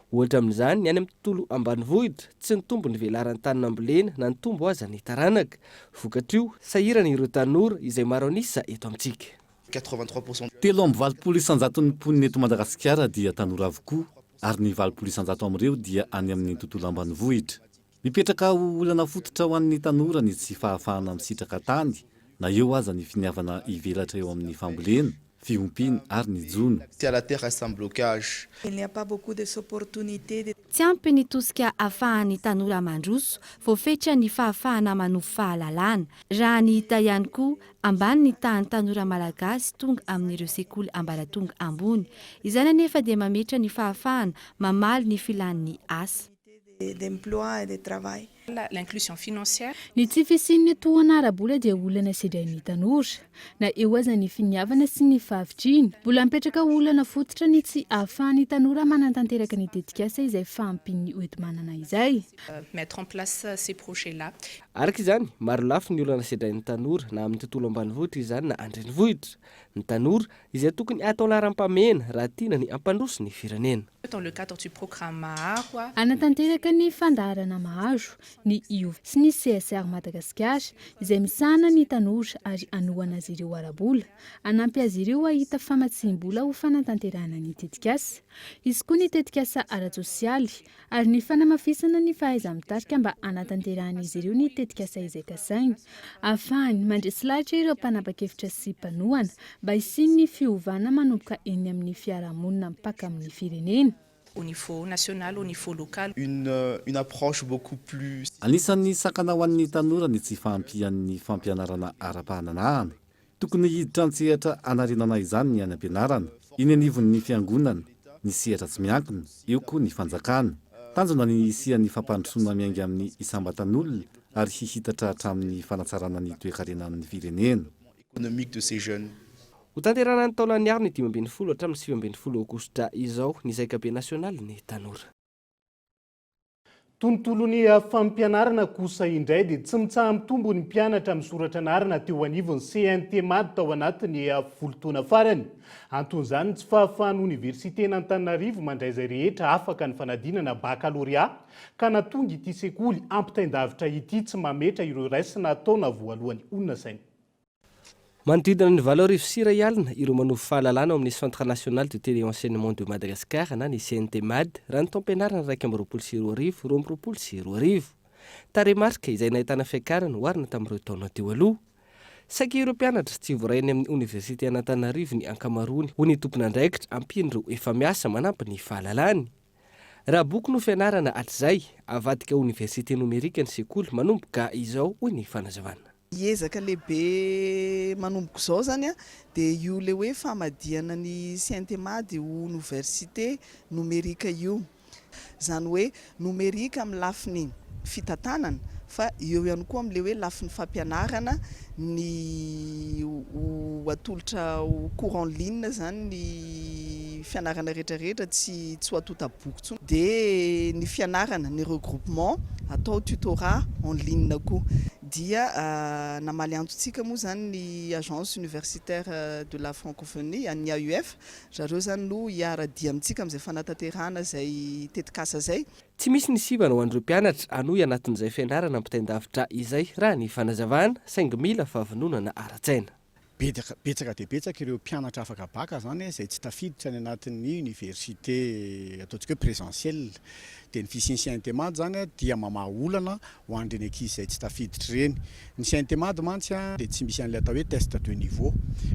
Ohatra amin'izany ny any amin'ny tontolo ambanivohitra, tsy nitombo ny velaran-tany nambolena na nitombo aza ny taranaka. Vokatr'io, sahirana ireo tanora izay maro an'isa eto amintsika. 83 isan-jaton'ny mponina eto Madagasikara dia tanora avokoa ary ny 80% amin'ireo dia any amin'ny tontolo ambanivohitra. Mipetraka ho olana fototra ho an'ny tanora ny tsy fahafahana misitraka tany na eo aza ny finiavana hivelatra eo amin'ny fambolena, fiompiana ary ny jono. Tsy ampy ny tosika ahafahan'ny tanora mandroso, voafetra ny fahafahana manovo fahalalana. Raha ny hita ihany koa, ambany ny tahan'ny tanora malagasy tonga amin'ireo sekoly ambaratonga ambony. Izany anefa dia mametra ny fahafahana mamaly ny filan'ny asa. d'emploi et de travail. L'inclusion financière. Ny tsy fisian'ny tohana ara-bola dia olana sedrain'ny tanora, na eo aza ny finiavana sy ny fahavitrihina. Mbola mipetraka ho olana fototra ny tsy ahafahan'ny tanora manatanteraka ny tetikasa izay fahampian'ny hoenti-manana izay. Mettre en place ces projets-là. Araka izany, marolafy ny olana sedrain'ny tanora, na amin'ny tontolo ambanivohitra izany na an-drenivohitra. Ny tanora, izay tokony hatao laharam-pahamehana raha tiana ny hampandroso ny firenena. Dans le cadre du programme Maharo. Hanatanteraka ny fandaharana Maharo, ny IOV sy ny CSR Madagasikara, izay misahana ny tanora ary hanohana azy ireo ara-bola, hanampy azy ireo hahita famatsiam-bola ho fanatanterahana ny tetikasa. Hisy koa ny tetikasa ara-tsosialy ary ny fanamafisana ny fahaiza-mitarika mba hanatanterahan'izy ireo ny tetikasa izay kasainy, ahafahany mandresy lahatra ireo mpanapa-kevitra sy mpanohana mba hisian'ny fiovana manomboka eny amin'ny fiarahamonina mipaka amin'ny firenena. Au niveau national, au niveau local. Une une approche beaucoup plus. Anisan'ny sakana ho an'ny tanora ny tsy fahampian'ny fampianarana ara-pahananahana. Tokony hiditra an-tsehatra hanarenana izany ny any am-pianarana, eny anivon'ny fiangonana, ny sehatra tsy miankina, eo koa ny fanjakana. Tanjona ny hisian'ny fampandrosoana miainga amin'ny isam-batan'olona ary hihitatra hatramin'ny fanatsarana ny toekarenan'ny firenena. économique de ces jeunes. Hotanterahina any Taolagnaro ny 15 hatramin'ny 19 aogositra izao ny zaikabe nasionalin'ny tanora. Tontolon'ny fampianarana kosa indray dia tsy mitsaha-mitombo ny mpianatra misoratra anarana teo anivon'ny CNTMAD tao anatin'ny folo taona farany. Anton'izany ny tsy fahafahan'ny oniversiten'Antananarivo mandray izay rehetra afaka ny fanadinana bakalorea ka nahatonga ity sekoly ampitain-davitra ity tsy mametra ireo raisina taona voalohany honina saina. Manodidina ny 21 alina ireo manovo fahalalana ao amin'ny Centre National de Téléenseignement de Madagascar na ny CNTMAD raha ny taom-pianarana 2021 2022. Tarehimarika izay nahitana fiakarana oharina tamin'ireo taona teo aloha. Saika ireo mpianatra tsy voarainy amin'ny oniversiten'Antananarivo ny ankamaroany hoy ny tompon'andraikitra ampian'ireo efa miasa manampy ny fahalalany. Raha boky no fianarana hatrizay, avadika oniversite nomerika ny sekoly manomboka izao hoy ny fanazavana. Ezaka lehibe manomboka izao izany dia io ilay hoe famadihana ny Cntemad ho oniversite nomerika io. Izany hoe nomerika amin'ny lafiny fitantanana fa eo ihany koa amin'ilay hoe lafiny fampianarana ny ho atolotra ho cours en ligne izany ny fianarana rehetra rehetra tsy tsy ho atonta boky intsony. Dia ny fianarana, ny regroupement atao tutorat en ligne koa. Dia namaly antontsika moa izany ny Agence Universitaire de la Francophonie, an'ny AUF, Zareo izany no hiara-dia amintsika amin'izay fanatanterahana izay tetikasa izay. Tsy misy ny sivana ho an'ireo mpianatra hanohy anatin'izay fianarana ampitain-davitra izay, raha ny fanazavana, saingy mila fahavononana ara-tsaina. Betsaka dia betsaka ireo mpianatra afaka baka izany izay tsy tafiditra any anatin'ny université ataontsika hoe présentiel. Dia ny fisian'ny CNTMAD izany dia mamaha olana ho an'ireny ankizy izay tsy tafiditra ireny. Ny CNTMAD mantsy dia tsy misy an'ilay atao hoe test de niveau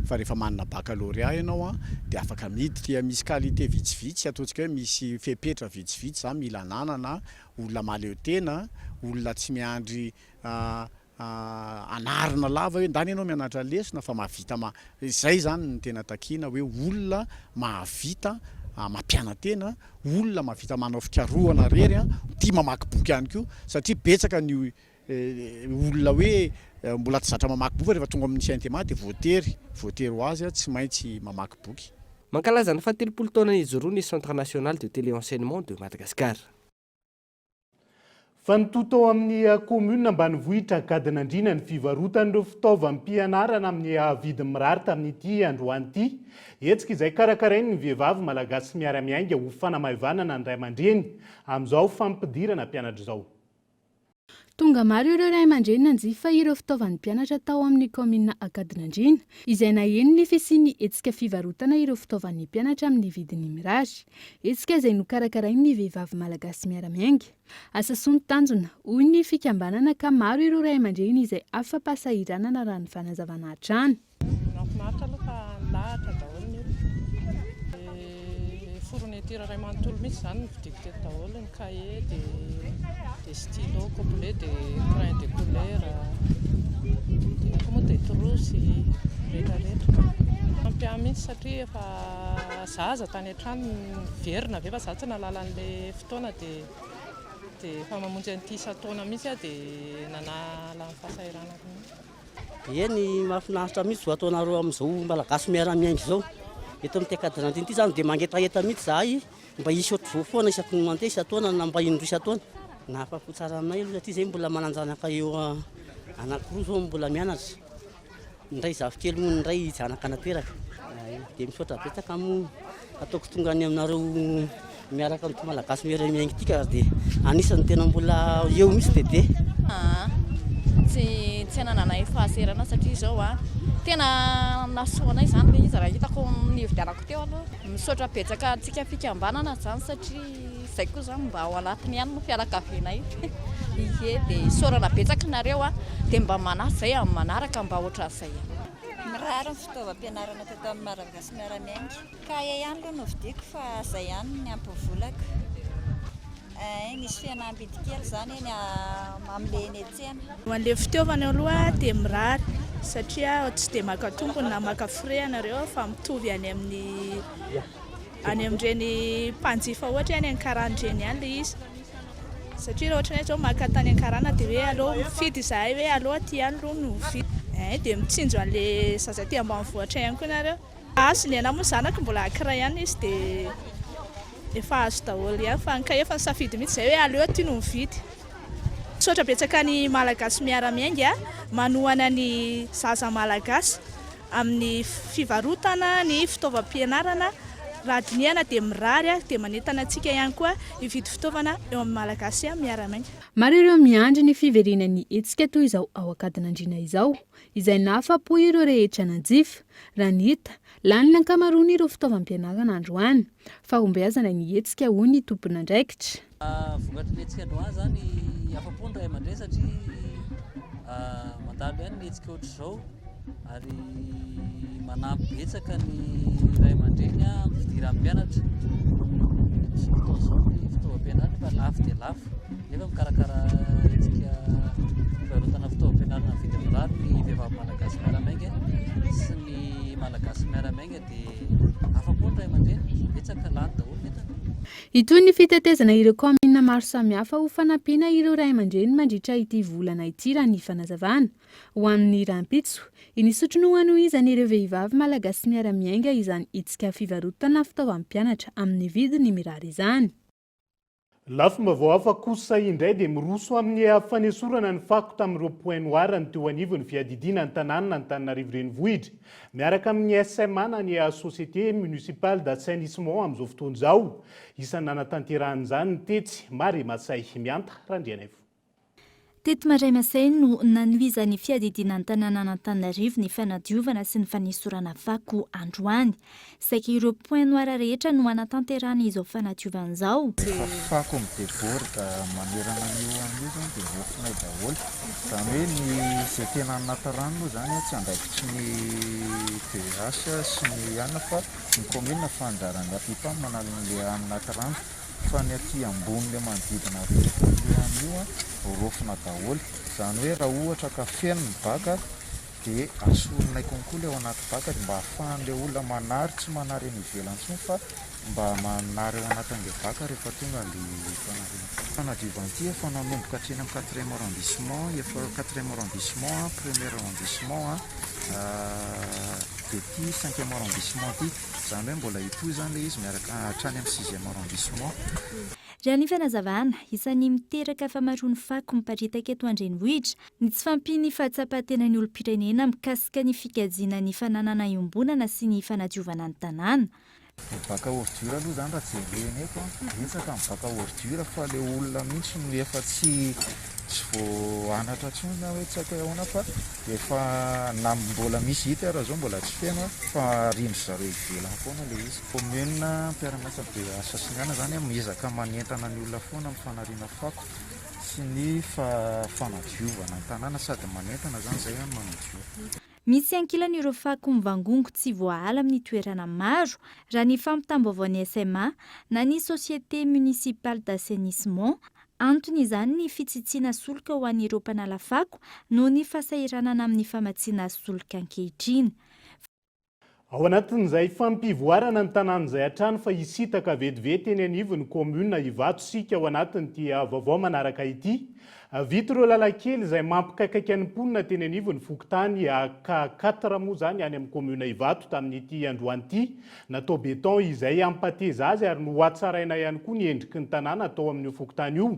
fa rehefa manana baccalauréat ianao dia afaka miditra. Dia misy qualité vitsivitsy, ataontsika hoe misy fepetra vitsivitsy izany mila ananana, olona mahaleo tena, olona tsy miandry anarina lava hoe ndany ianao mianatra lesona fa mahavita ma, izay izany no tena takiana hoe olona mahavita mampiana-tena, olona mahavita manao fikarohana rery, tia mamaky boky ihany koa satria betsaka ny olona hoe mbola tsy zatra mamaky boky fa rehefa tonga amin'ny CNTMA dia voatery, voatery ho azy tsy maintsy mamaky boky. Mankalaza ny fahatelopolo taona nijoroany ny Centre National de Téléenseignement de Madagascar. Fa nitohy tao amin'ny kaominina ambanivohitra Ankadinandriana ny fivarotan'ireo fitaovam-pianarana amin'ny vidiny mirary tamin'ity androany ity. Hetsika izay karakarain'ny vehivavy malagasy miara-miainga ho fanamaivanana ny ray aman-dreny amin'izao fampidirana mpianatra izao. Tonga maro ireo ray aman-dreny nanjifa ireo fitaovan'ny mpianatra tao amin'ny kaominina Ankadinandriana, izay naheno ny fisian'ny hetsika fivarotana ireo fitaovan'ny mpianatra amin'ny vidiny mirary. Hetsika izay nokarakarain'ny vehivavy malagasy miara-miainga. Asa soa ny tanjona, hoy ny fikambanana ka maro ireo ray aman-dreny izay afa-pahasahiranana raha ny fanazavana hatrany. Mahafinaritra aloha fa nilahatra daholo ny olona. Dia fourniture iray manontolo mihitsy izany no vidiako teto daholo, ny cahier dia stylo complet dia crayon de couleur. Dia inona koa moa dia trousse rehetra rehetra. Ampy ahy mihitsy satria efa zaza tany an-trano niverina avy eo fa za tsy nahalala an'ilay fotoana dia dia efa mamonjy an'ity isan-taona mihitsy aho dia nanala ny fahasahiranako mihitsy. Eny, mahafinaritra mihitsy izao ataonareo amin'izao Malagasy miara-miainga izao. Eto amin'ity Ankadinandriana ity izany dia mangetaheta mihitsy izahay mba hisy ohatr'izao foana isaky ny mandeha isan-taona na mba indroa isan-taona. Nahafapo tsara aminay aloha satria izahay mbola manan-janaka eo anankiroa izao mbola mianatra. Ny iray zafikely moa ny iray zanaka nateraka. Dia misaotra betsaka moa ataoko tonga any aminareo miaraka amin'ity Malagasy miara miainga ity ka dia anisan'ny tena mbola eo mihitsy Dédé. Aa tsy tsy anananay fahaserana satria izao a tena nahasoa anay izany ilay izy raha hitako ny nividianako teo aloha. Misaotra betsaka antsika fikambanana izany satria izay koa izany mba ao anatiny ihany ny fianakavianay. Ie dia isaorana betsaka nareo a, dia mba manasa izay amin'ny manaraka mba ohatran'izay ihany. Mirary ny fitaovam-pianarana teto amin'ny Malagasy Miara-miainga. Cahier ihany aloha no vidiako fa izay ihany ny ampy volako. Ein, nisy fihenam-bidy kely izany eny amin'ilay eny an-tsena. Ho an'ilay fitaovana aloha dia mirary satria tsy dia maka tombony na maka frais ianareo fa mitovy any amin'ny any amin'ireny mpanjifa ohatra hoe any Ankarana ireny ihany ilay izy. Satria raha ohatra hoe izao maka tany Ankarana dia hoe aleo mifidy izahay hoe aleo aty ihany aloha no mividy. Ein, dia mitsinjo an'ilay zaza aty ambanivohitra ihany koa nareo. Azo ny anah moa zanako mbola ankiray ihany izy dia efa azo daholo ihany fa ny kahie efa nisafidy mihitsy izay hoe aleo aty no mividy. Misaotra betsaka ny Malagasy miara miainga manohana ny zaza Malagasy amin'ny fivarotana ny fitaovam-pianarana raha dinihana dia mirary dia manentana antsika ihany koa hividy fitaovana eo amin'ny Malagasy miara miainga. Maro ireo miandry ny fiverenan'ny hetsika toy izao ao Ankadinandriana izao, izay nahafa-po ireo rehetra nanjifa. Raha ny hita, lany ny ankamaroan'ireo fitaovam-pianarana androany. Fahombiazana ny hetsika hoy ny tompon'andraikitra. Vokatry ny hetsika androany izany, afa-po ny ray aman-dreny satria mandalo ihany ny hetsika ohatr'izao ary manampy betsaka ny ray aman-dreny amin'ny fidiran'ny mpianatra. Amin'izao fotoana izao ny fitaovam-pianarana efa lafo dia lafo nefa mikarakara hetsika fivarotana fitaovam-pianarana amin'ny vidiny mirary ny. vehivavy malagasy miara-miainga sy ny malagasy miara-miainga dia afa-po ny ray aman-dreny, betsaka lany daholo ny entana. Hitohy ny fitetezana ireo kaominina maro samihafa ho fanampiana ireo ray aman-dreny mandritra ity volana ity raha ny fanazavana. Ho amin'ny rahampitso, i Nisotro no hanohizan'ireo vehivavy malagasy miara-miainga izany hetsika fivarotana fitaovam-pianatra amin'ny vidiny mirary izany. Lafim-baovao hafa kosa indray dia miroso amin'ny fanesorana ny fako tamin'ireo point noir ny teo anivon'ny fiadidiana ny tanàna Antananarivo Renivohitra miaraka amin'ny SMA na ny Société Municipale d'Assainissement amin'izao fotoana izao. Isan'ny nanatanterahana izany ny tetsy Marais Masay Mianta Randrianaivo. Teto Marais-Masay no nanohizan'ny fiadidiana ny tanànan'Antananarivo ny fanadiovana sy ny fanesorana fako androany. Saika ireo points noirs rehetra no hanatanterahana izao fanadiovana izao. Rehefa fako mi-deborde manerana an'io an'io izany dia raofinay daholo. Izany hoe ny izay tena anaty rano moa izany tsy andraikitry ny DH sy ny anona fa ny commune fa anjaran'ny Apipam manala an'ilay anaty rano. Fa ny aty ambony le manodidina rehetra le an'io an, raofina daholo. Izany hoe raha ohatra ka feno ny baka dia asorinay konko le ao anaty baka dia mba ahafahan'le olona manary, tsy manary eny ivelany intsony fa mba manary ao anatin'le baka rehefa tonga le fanariana. Fanadiovana ity efa nanomboka hatreny amin'ny quatrième arrondissement, efa quatrième arrondissement, premier arrondissement an, dia ity cinquième arrondissement ity. Izany hoe mbola hitohy izany ilay izy miaraka hatrany amin'ny sixième arrondissement. Raha ny fanazavana, isan'ny miteraka famaroan'ny fako miparitaka eto an-drenivohitra ny tsy fahampian'ny fahatsapan-tenan'ny olom-pirenena mikasika ny fikajiana ny fananana iombonana sy ny fanadiovana ny tanàna. Ny bac à ordure aloha izany raha jerena eto an, betsaka ny bac à ordure fa ilay olona mihitsy no efa tsy tsy voaanatra intsony na hoe tsy haiko hoe ahoana fa efa na mbola misy hita ara zao mbola tsy feno fa arindry zareo ivelany foana ilay izy. Commune mpiara-miasa be asa sy ny anona zany miezaka manentana ny olona foana amin'ny fanariana fako sy ny fanadiovana ny tanàna sady manentana zany zay no manadio. Misy ankilany ireo fako mivangongo tsy voaala amin'ny toerana maro, raha ny fampitam-baovaon'ny SMA na ny Société Municipale d'Assainissement. Antony izany ny fitsitsiana solika ho an'ireo mpanala fako noho ny fahasahiranana amin'ny famatsiana solika ankehitriny. Ao anatin'izay fampivoarana ny tanàna izay hatrany fa hisintaka vetivety eny anivon'ny kaominina Ivato isika ao anatin'ity vaovao manaraka ity. Vita ireo lalan-kely izay mampikaikaika ny mponina teny anivon'ny fokontany AK quatre moa izany any amin'ny kaominina Ivato tamin'ity androany ity. Natao béton izay hampateza azy ary nohatsaraina ihany koa ny endriky ny tanàna tao amin'io fokontany io.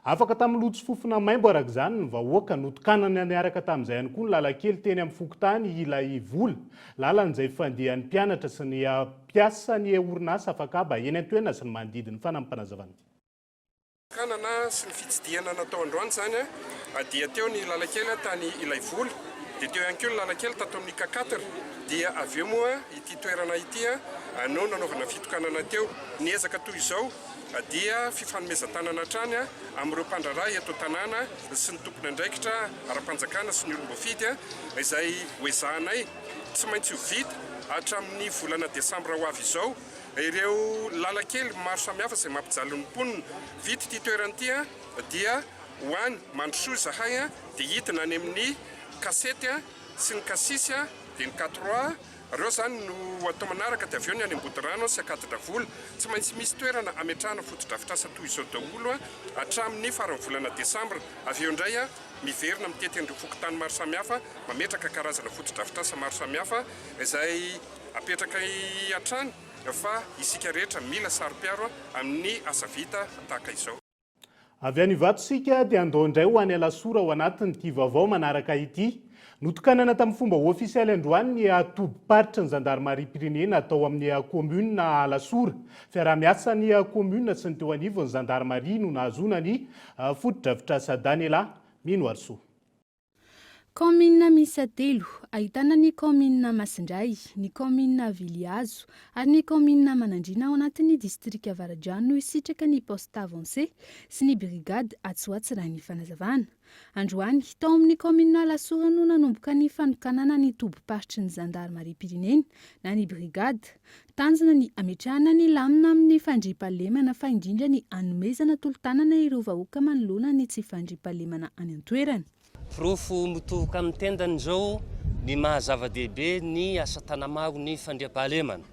Afaka tamin'ny loto sy fofona maimbo araka izany ny vahoaka. Notokanana niaraka tamin'izay ihany koa ny lalan-kely teny amin'ny fokontany Ilaivola. Lalana izay fandehan'ny mpianatra sy ny mpiasa ny orinasa afakaba eny an-toerana sy ny manodidina. Fanampinazavana. Fitokanana sy ny fitsidihana natao androany izany dia teo ny lalan-kely tany Ilaivola, dia teo ihany koa ny lalan-kely tato amin'ny K-quatre, dia avy eo moa ity toerana ity no nanaovana fitokanana teo. Ny ezaka toy izao dia fifanomezan-tanana hatrany amin'ireo mpandraharaha eto an-tanàna sy ny tompon'andraikitra ara-panjakana sy ny olom-boafidy izay hoezahanay tsy maintsy ho vita hatramin'ny volana desambra ho avy izao ireo lalan-kely maro samihafa izay mampijaly ny mponina. Vita ity toerana ity dia ho any Mandrosoa izahay dia hidina any amin'ny Kasety sy ny Kasisy dia ny K-trois Ireo izany no ho atao manaraka dia avy eo ny any Ambodirano sy Ankadidravola. Tsy maintsy misy toerana hametrahana fotodrafitrasa toy izao daholo hatramin'ny faran'ny volana desambra. Avy eo indray miverina mitety an'ireo fokontany maro samihafa mametraka karazana fotodrafitrasa maro samihafa izay apetrakay hatrany fa isika rehetra mila saro-piaro amin'ny asa vita tahaka izao. Avy any Ivato isika dia andao indray ho any Alasora ao anatin'ity vaovao manaraka ity. Notokanana tamin'ny fomba ofisialy androany ny tobim-paritry ny zandarimariam-pirenena tao amin'ny kaominina Alasora. Fiaraha-miasan'ny kaominina sy ny teo anivon'ny zandarimaria no nahazoana ny fotodrafitrasa Daniela Minoarisoa. Kaominina miisa telo, ahitana ny kaominina Masindray, ny kaominina Vilihazo ary ny kaominina Manandriana ao anatin'ny distrika Avaradrano no hisitraka ny poste avancé sy ny brigade atsy ho atsy raha ny fanazavana. Androany, tao amin'ny kaominina Alasora no nanomboka ny fanokanana ny tobim-paritry ny zandarimariam-pirenena na ny brigade. Tanjona ny hametrahana ny lamina amin'ny fandriampahalemana fa indrindra ny hanomezana tolo-tanana ireo vahoaka manoloana ny tsy fandriampahalemana any an-toerana. Porofo mitohoka amin'ny tendany izao Ny maha zava-dehibe ny asa tanamaro ny fandriampahalemana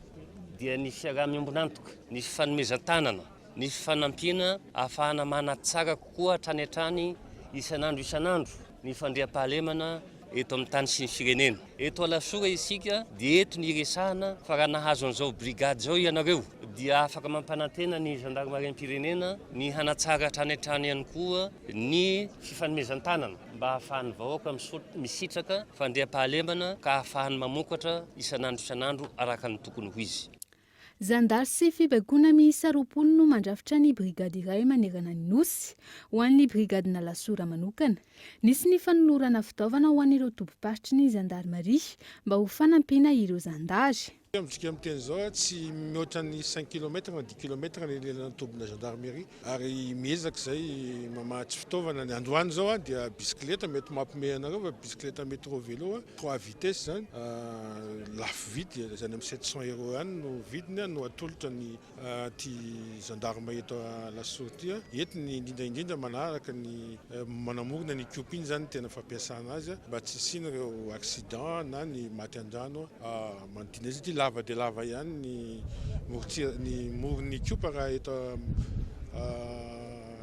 dia ny fiaraha-miombon'antoka, ny fifanomezan-tanana, ny fifanampiana ahafahana manatsara kokoa hatrany hatrany isan'andro isan'andro ny fandriampahalemana eto amin'ny tany sy ny firenena. Eto Alasora isika dia eto ny iresahana fa raha nahazo an'izao brigade izao ianareo dia afaka mampanantena ny zandarimariam-pirenena ny hanatsara hatrany hatrany ihany koa ny fifanomezan-tanana mba hahafahan'ny vahoaka misitraka fandriampahalemana ka hahafahany mamokatra isan'andro isan'andro araka ny tokony ho izy. Zandary sy fibaikoana miisa 20 no mandrafitra ny brigady iray manerana ny Nosy. Ho an'ny brigadin'Alasora manokana, nisy ny fanolorana fitaovana ho an'ireo tobim-paritry ny zandarimaria mba ho fanampiana ireo zandary. Amintsika miteny izao, tsy mihoatra ny cinq kilomètres na dix kilomètres ny lelan'ny tobina gendarmerie ary miezaka izay mamatsy fitaovana. Ny androany izao dia bisikileta, mety mampiomehy anareo fa bisikileta métro vélo trois vitesses izany, lafo vidy, izany amin'ny 700 euros ihany no vidiny no atolotra ny ity gendarme eto Alasora ity. Eto ny indrindra indrindra manaraka ny manamorona ny Ikopa iny izany no tena fampiasana azy mba tsy hisian'ireo accident na ny maty an-drano manodidina azy satria lava dia lava ihany ny morontsira ny moron'ny Ikopa raha eto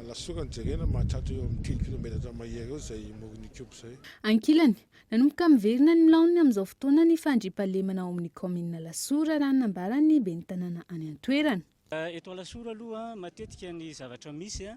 Alasora no jerena mahatratra eo amin'ny telo kilometatra mahery eo izay moron'ny Ikopa izay. Ankilany, Nanomboka miverina ny laoniny amin'izao fotoana ny fandriampahalemana ao amin'ny kaominina Alasora raha ny nambaran'ny ben'ny tanàna any an-toerana. Eto Alasora aloha matetika ny zavatra misy,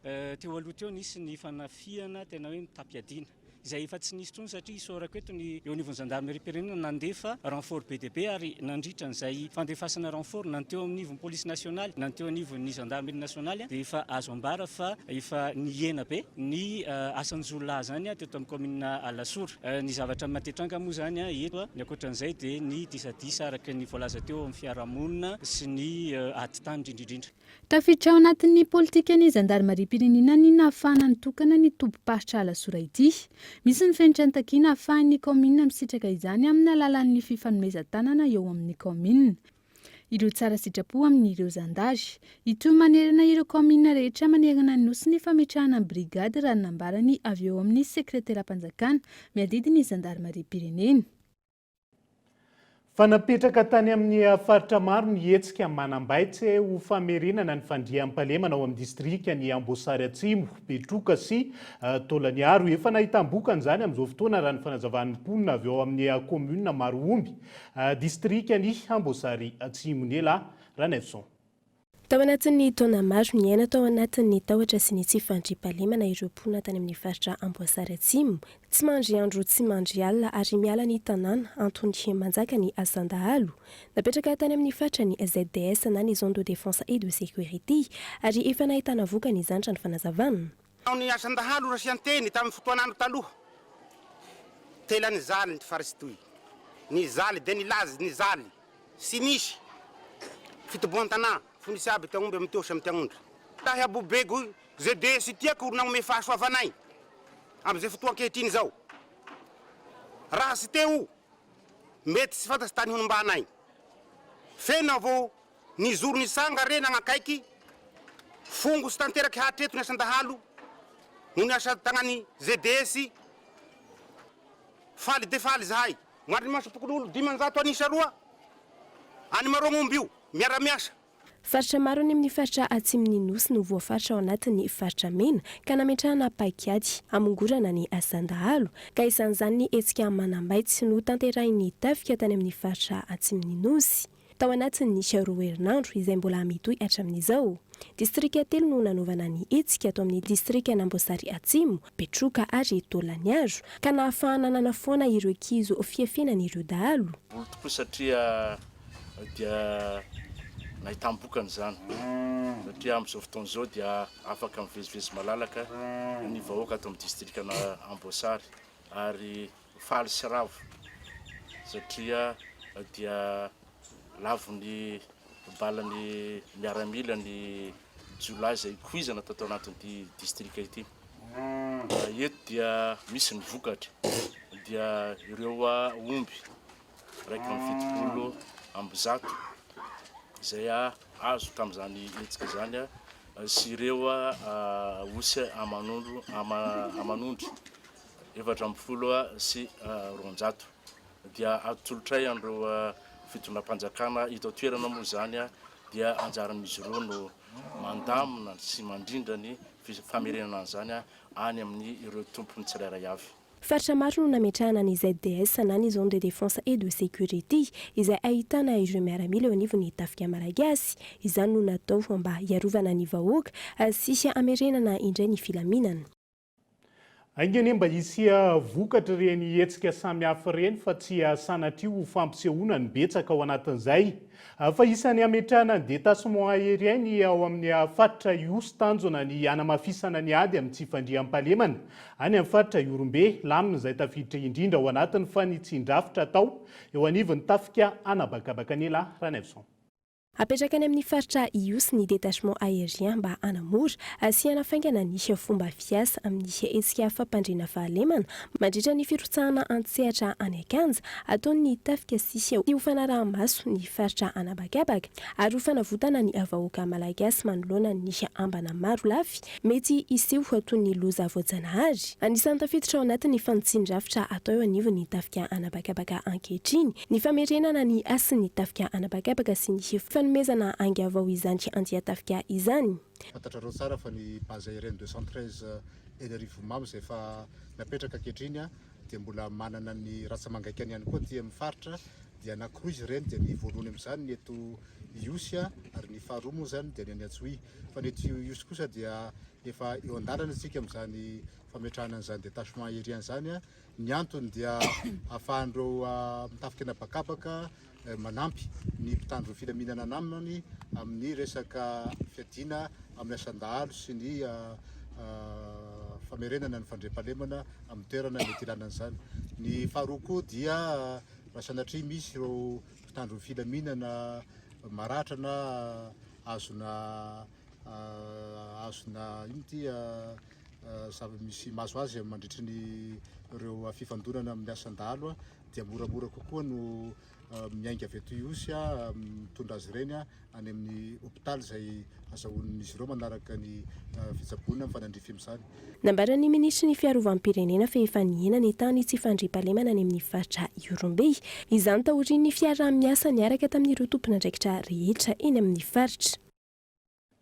teo aloha teo nisy ny fanafihana tena hoe mitam-piadiana izay efa tsy nisy intsony satria isaorako eto ny eo anivon'ny zandarimeriam-pirenena nandefa renfort be dia be ary nandritra an'izay fandefasana renfort na ny teo anivon'ny polisy nasionaly na ny teo anivon'ny zandarmerie nasionaly dia efa azo ambara fa efa nihena be ny asan-jiolahy izany teto amin'ny kaominina Alasora. Ny zavatra matetranga moa izany eto, ny ankoatran'izay dia ny disadisa araka ny voalaza teo amin'ny fiarahamonina sy ny ady tany indrindra indrindra. Tafiditra ao anatin'ny politikan'ny zandarimariam-pirenena ny nahafahana nitokana ny tobim-paritra Alasora ity. Misy ny fenitra nitakiana ahafahan'ny kaominina misitraka izany amin'ny alalan'ny fifanomezan-tanana eo amin'ny kaominina. Ireo tsara sitrapo amin'ireo zandary. Hitohy manerana ireo kaominina rehetra manerana ny Nosy ny fametrahana ny brigady raha ny nambarany avy eo amin'ny sekreteram-panjakana miadidy ny zandarimariam-pirenena. Fa napetraka tany amin'ny faritra maro ny hetsika Manambaitse ho famerenana ny fandriampahalemana ao amin'ny distrikan'i Amboasary Atsimo, Betroka sy Taolagnaro. Efa nahitam-bokany izany amin'izao fotoana raha ny fanazavan'ny mponina avy ao amin'ny kaominina Maroomby. Distrikan'i Amboasary Atsimo Nela Ranaivoson. Tao anatin'ny taona maro, niaina tao anatin'ny tahotra sy ny tsy fandriampahalemana ireo mponina tany amin'ny faritra Amboasary Atsimo. Tsy mandry andro tsy mandry alina ary miala ny tanàna, antony manjaka ny asan-dahalo. Napetraka tany amin'ny faritra ny ZDS na ny Zone de Défense et de Sécurité ary efa nahitana vokany izany raha ny fanazavana. Tao ny asan-dahalo rasian-teny tamin'ny fotoan'andro taloha. Tela nijaly ny farisy toy. Nijaly dia nilaza nijaly sy nisy fitobohan-tanà fony nisy aby ty aomby amy ty osy amy ty agnondry. Lahy abobego ZDS tiako ro nagnome fahasoavanay amy ze fotoa ankehitriny zao. Raha tsy teo mety tsy fantatsy tany honombanay. Feno avao Nijoro nitsanga re nagnakaiky fongo sy tanteraky hatreto ny asan-dahalo noho ny asa tagnan'ny ZDS. Faly de faly zahay. Marimasom-pokonolona 500 an'isa roa any Maroagnomby io miara-miasa. Faritra maro any amin'ny faritra atsimon'ny Nosy no voafaritra ao anatin'ny faritra mena ka nametrahana paikady hamongorana ny asan-dahalo ka isan'izany ny hetsika Manambaitsy notanterahin'ny tafika tany amin'ny faritra atsimon'ny Nosy. Tao anatin'ny roa herinandro izay mbola mitohy hatramin'izao. Distrika telo no nanaovana ny hetsika ato amin'ny distrikan'Amboasary Atsimo, Betroka ary Taolagnaro, ka nahafahana nanafoana ireo kizo fiefenan'ireo dahalo. Voly tokoa satria dia nahitam-bokany izany satria amin'izao fotoana izao dia afaka mivezivezy malalaka ny vahoaka ato amin'ny distrikan'Amboasary ary Faly sy ravo satria dia lavon'ny balan'ny miaramila ny jiolahy izay ikoizana tato anatin'ity distrika ity. Eto dia misy ny vokatra dia ireo omby 171 izay azo tamin'izany hetsika izany sy ireo osy aman'ondry 214. Dia atolotray an'ireo fitondram-panjakana eto an-toerana moa izany dia anjaran'izy ireo no mandamina sy mandrindra ny famerenana an'izany any amin'ny ireo tompony tsirairay avy. Faritra maro no nametrahana ny ZDS na ny Zone de Défense et de Sécurité izay ahitana ireo miaramila eo anivon'ny tafika malagasy. Izany no natao mba hiarovana ny vahoaka sy hamerenana indray ny filaminana. Ainga anie mba hisy vokatra ireny hetsika samihafa ireny fa tsy sanatria ho fampisehoana ny betsaka ao anatin'izay. Fa isan'ny hametrahana ny détachement aérien ny ao amin'ny faritra Ihosy tanjona ny hanamafisana ny ady amin'ny tsy fandriampahalemana any amin'ny faritra Ihorombe, lamina izay tafiditra indrindra ao anatin'ny fanitsian-drafitra atao eo anivon'ny tafika anabakabaka Nela Ranaivoson. Apetraka any amin'ny faritra Ihosy ny détachement aérien mba hanamora sy hanafaingana ny fomba fiasa amin'ny hetsika fampandriana fahalemana mandritra ny firotsahana an-tsehatra any an-kianja ataon'ny tafika sy ho fanaraha-maso ny faritra an'habakabaka ary ho fanavotana ny vahoaka malagasy manoloana ny ambana maro lafy mety hiseho toy ny loza voajanahary. Anisan'ny tafiditra ao anatin'ny fanitsian-drafitra atao eo anivon'ny tafika an'habakabaka ankehitriny ny famerenana ny hasin'ny tafika an'habakabaka sy ny fanomezana ainga vao izany andian-tafika izany. Fantatrareo tsara fa ny base aérienne 213 eny Arivonimamo izay efa napetraka ankehitriny dia mbola manana ny ratsa-mangaikany ihany koa aty amin'ny faritra dia anankiroa izy ireny dia ny voalohany amin'izany ny eto Ihosy ary ny faharoa moa izany dia ny any Antsohihy. Fa ny eto Ihosy kosa dia efa eo an-dalana isika amin'izany fametrahana an'izany détachement aérien izany. Ny antony dia ahafahan'ireo mitafika an'habakabaka manampy ny mpitandro filaminana namany amin'ny resaka fiadiana amin'ny asan-dahalo sy ny famerenana ny fandriampahalemana amin'ny toerana mety ilana an'izany. Ny faharoa koa dia raha sanatria misy ireo mpitandro ny filaminana maratra na azona azona ino ity zava-misy mahazo azy mandritry ny ireo fifandonana amin'ny asan-dahalo dia moramora kokoa no miainga avy eto Ihosy mitondra azy ireny any amin'ny hopitaly izay azahoan'izy ireo manaraka ny fitsaboana mifanandrify amin'izany. Nambaran'ny minisitry ny Fiarovam-pirenena fa efa nihena ny tahan'ny tsy fandriampahalemana any amin'ny faritra Ihorombe. Izany taorian'ny fiaraha-miasa niaraka tamin'ireo tompon'andraikitra rehetra eny amin'ny faritra.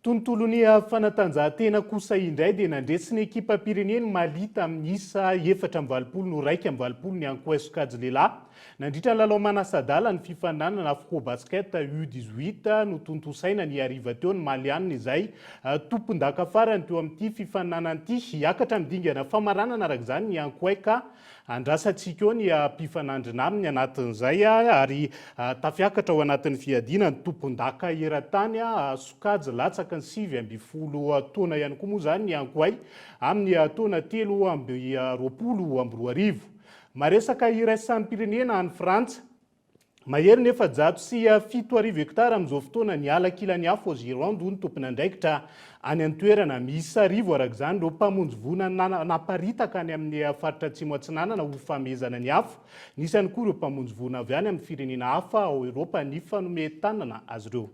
Tontolon'ny fanatanjahantena kosa indray dia nandresy ny ekipam-pirenen'i Mali tamin'ny isa 84 no 81 ny Ankoay sokajy lehilahy. Nandritra ny lalao manasa-dala ny fifaninanana Afrobasket U 18 notontosaina ny hariva teo ny Malianina izay tompondaka farany teo amin'ity fifaninanana ity. Hiakatra amin'ny dingana famaranana araka izany ny Ankoay ka Andrasantsika eo ny mpifanandrina aminy anatin'izay ary tafiakatra ao anatin'ny fiadiana ny tompondaka eran-tany sokajy latsaky ny 19 taona ihany koa moa izany ny Ankoay amin'ny taona 2023. Maresaka iraisam-pirenena any Frantsa. Mahery ny 7400 hektara amin'izao fotoana ny ala kilan'ny afo ao Gironde, hoy ny tompon'andraikitra any an-toerana. Miisa 1000 araka izany ireo mpamonjy voina naparitaka any amin'ny faritra Atsimo Atsinanana ho famehezana ny afo. Nisy ihany koa ireo mpamonjy voina avy any amin'ny firenena hafa ao Eoropa nifanome tanana azy ireo.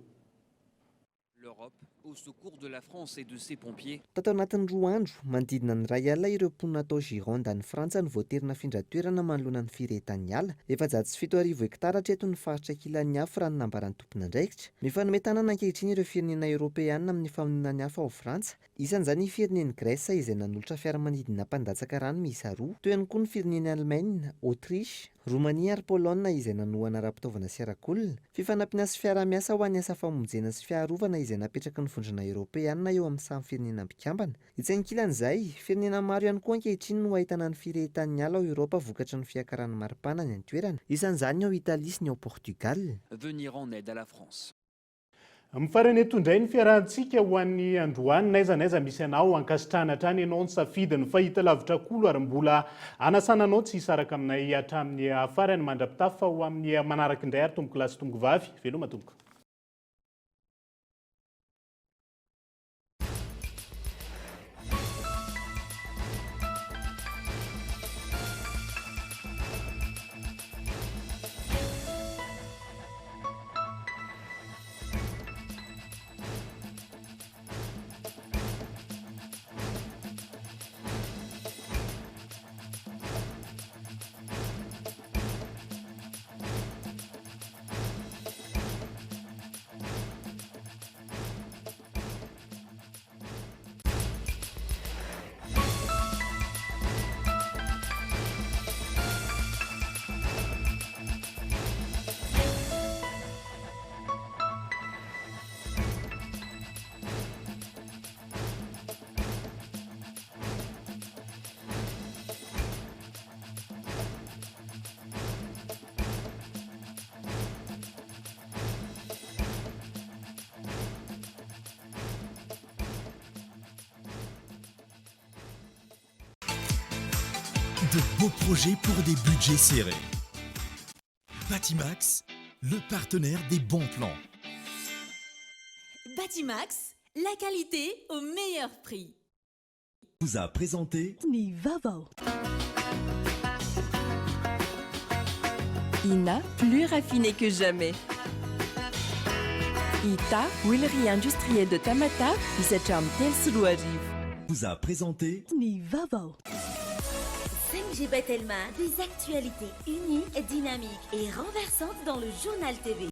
L'Europe au secours de la France et de ses pompiers. Tato anatin'ny roa andro, manodidina ny 1000 ireo mponina tao Gironde any Frantsa no voatery nafindra toerana manoloana ny firehetan'ny ala. 7400 hektara hatreto ny faritra kilan'ny afo raha ny nambaran'ny tompon'andraikitra. Mifanome tanana ankehitriny ireo firenena eoropeana amin'ny famonoana ny afo ao Frantsa. Isan'izany ny firenen'i Grèce izay nanolotra fiaramanidina mpandatsaka rano miisa roa. Teo ihany koa ny firenen'i Alemaina, Autriche, Romania ary Polonina izay nanohana ara-pitaovana sy arak'olona. Fifanampiana sy fiaraha-miasa ho an'ny asa famonjena sy fiarovana izay napetraky ny Vondrona Eoropeana eo amin'ny samy firenena mpikambana. Etsy ankilan'izay, firenena maro ihany koa ankehitriny no ahitana ny firehetan'ny ala ao Eoropa vokatry ny fiakaran'ny maripana any an-toerana. Isan'izany ny ao Italia sy ny ao Portugal. Venir en aide à la France. Amin'ny farany eto indray ny fiarahantsika ho an'ny androany n'aiza n'aiza misy anao, ankasitrahana hatrany ianao nisafidy ny fahitalavitra kolo ary mbola anasana anao tsy hisaraka aminay hatramin'ny farany mandra-pitafa ho amin'ny manaraka indray ary tompokolahy sy tompokovavy, veloma tompoko. De beaux projets pour des budgets serrés. Batimax, le partenaire des bons plans. Batimax, la qualité au meilleur prix. Vous a présenté Ny vaovao. Ina, plus raffiné que jamais. Ita, huilerie industrielle de Tamatave, isatra amin'ny 2003. Vous a présenté Ny vaovao. 5G Batelma, des actualités uniques, dynamiques et renversantes dans le journal TV.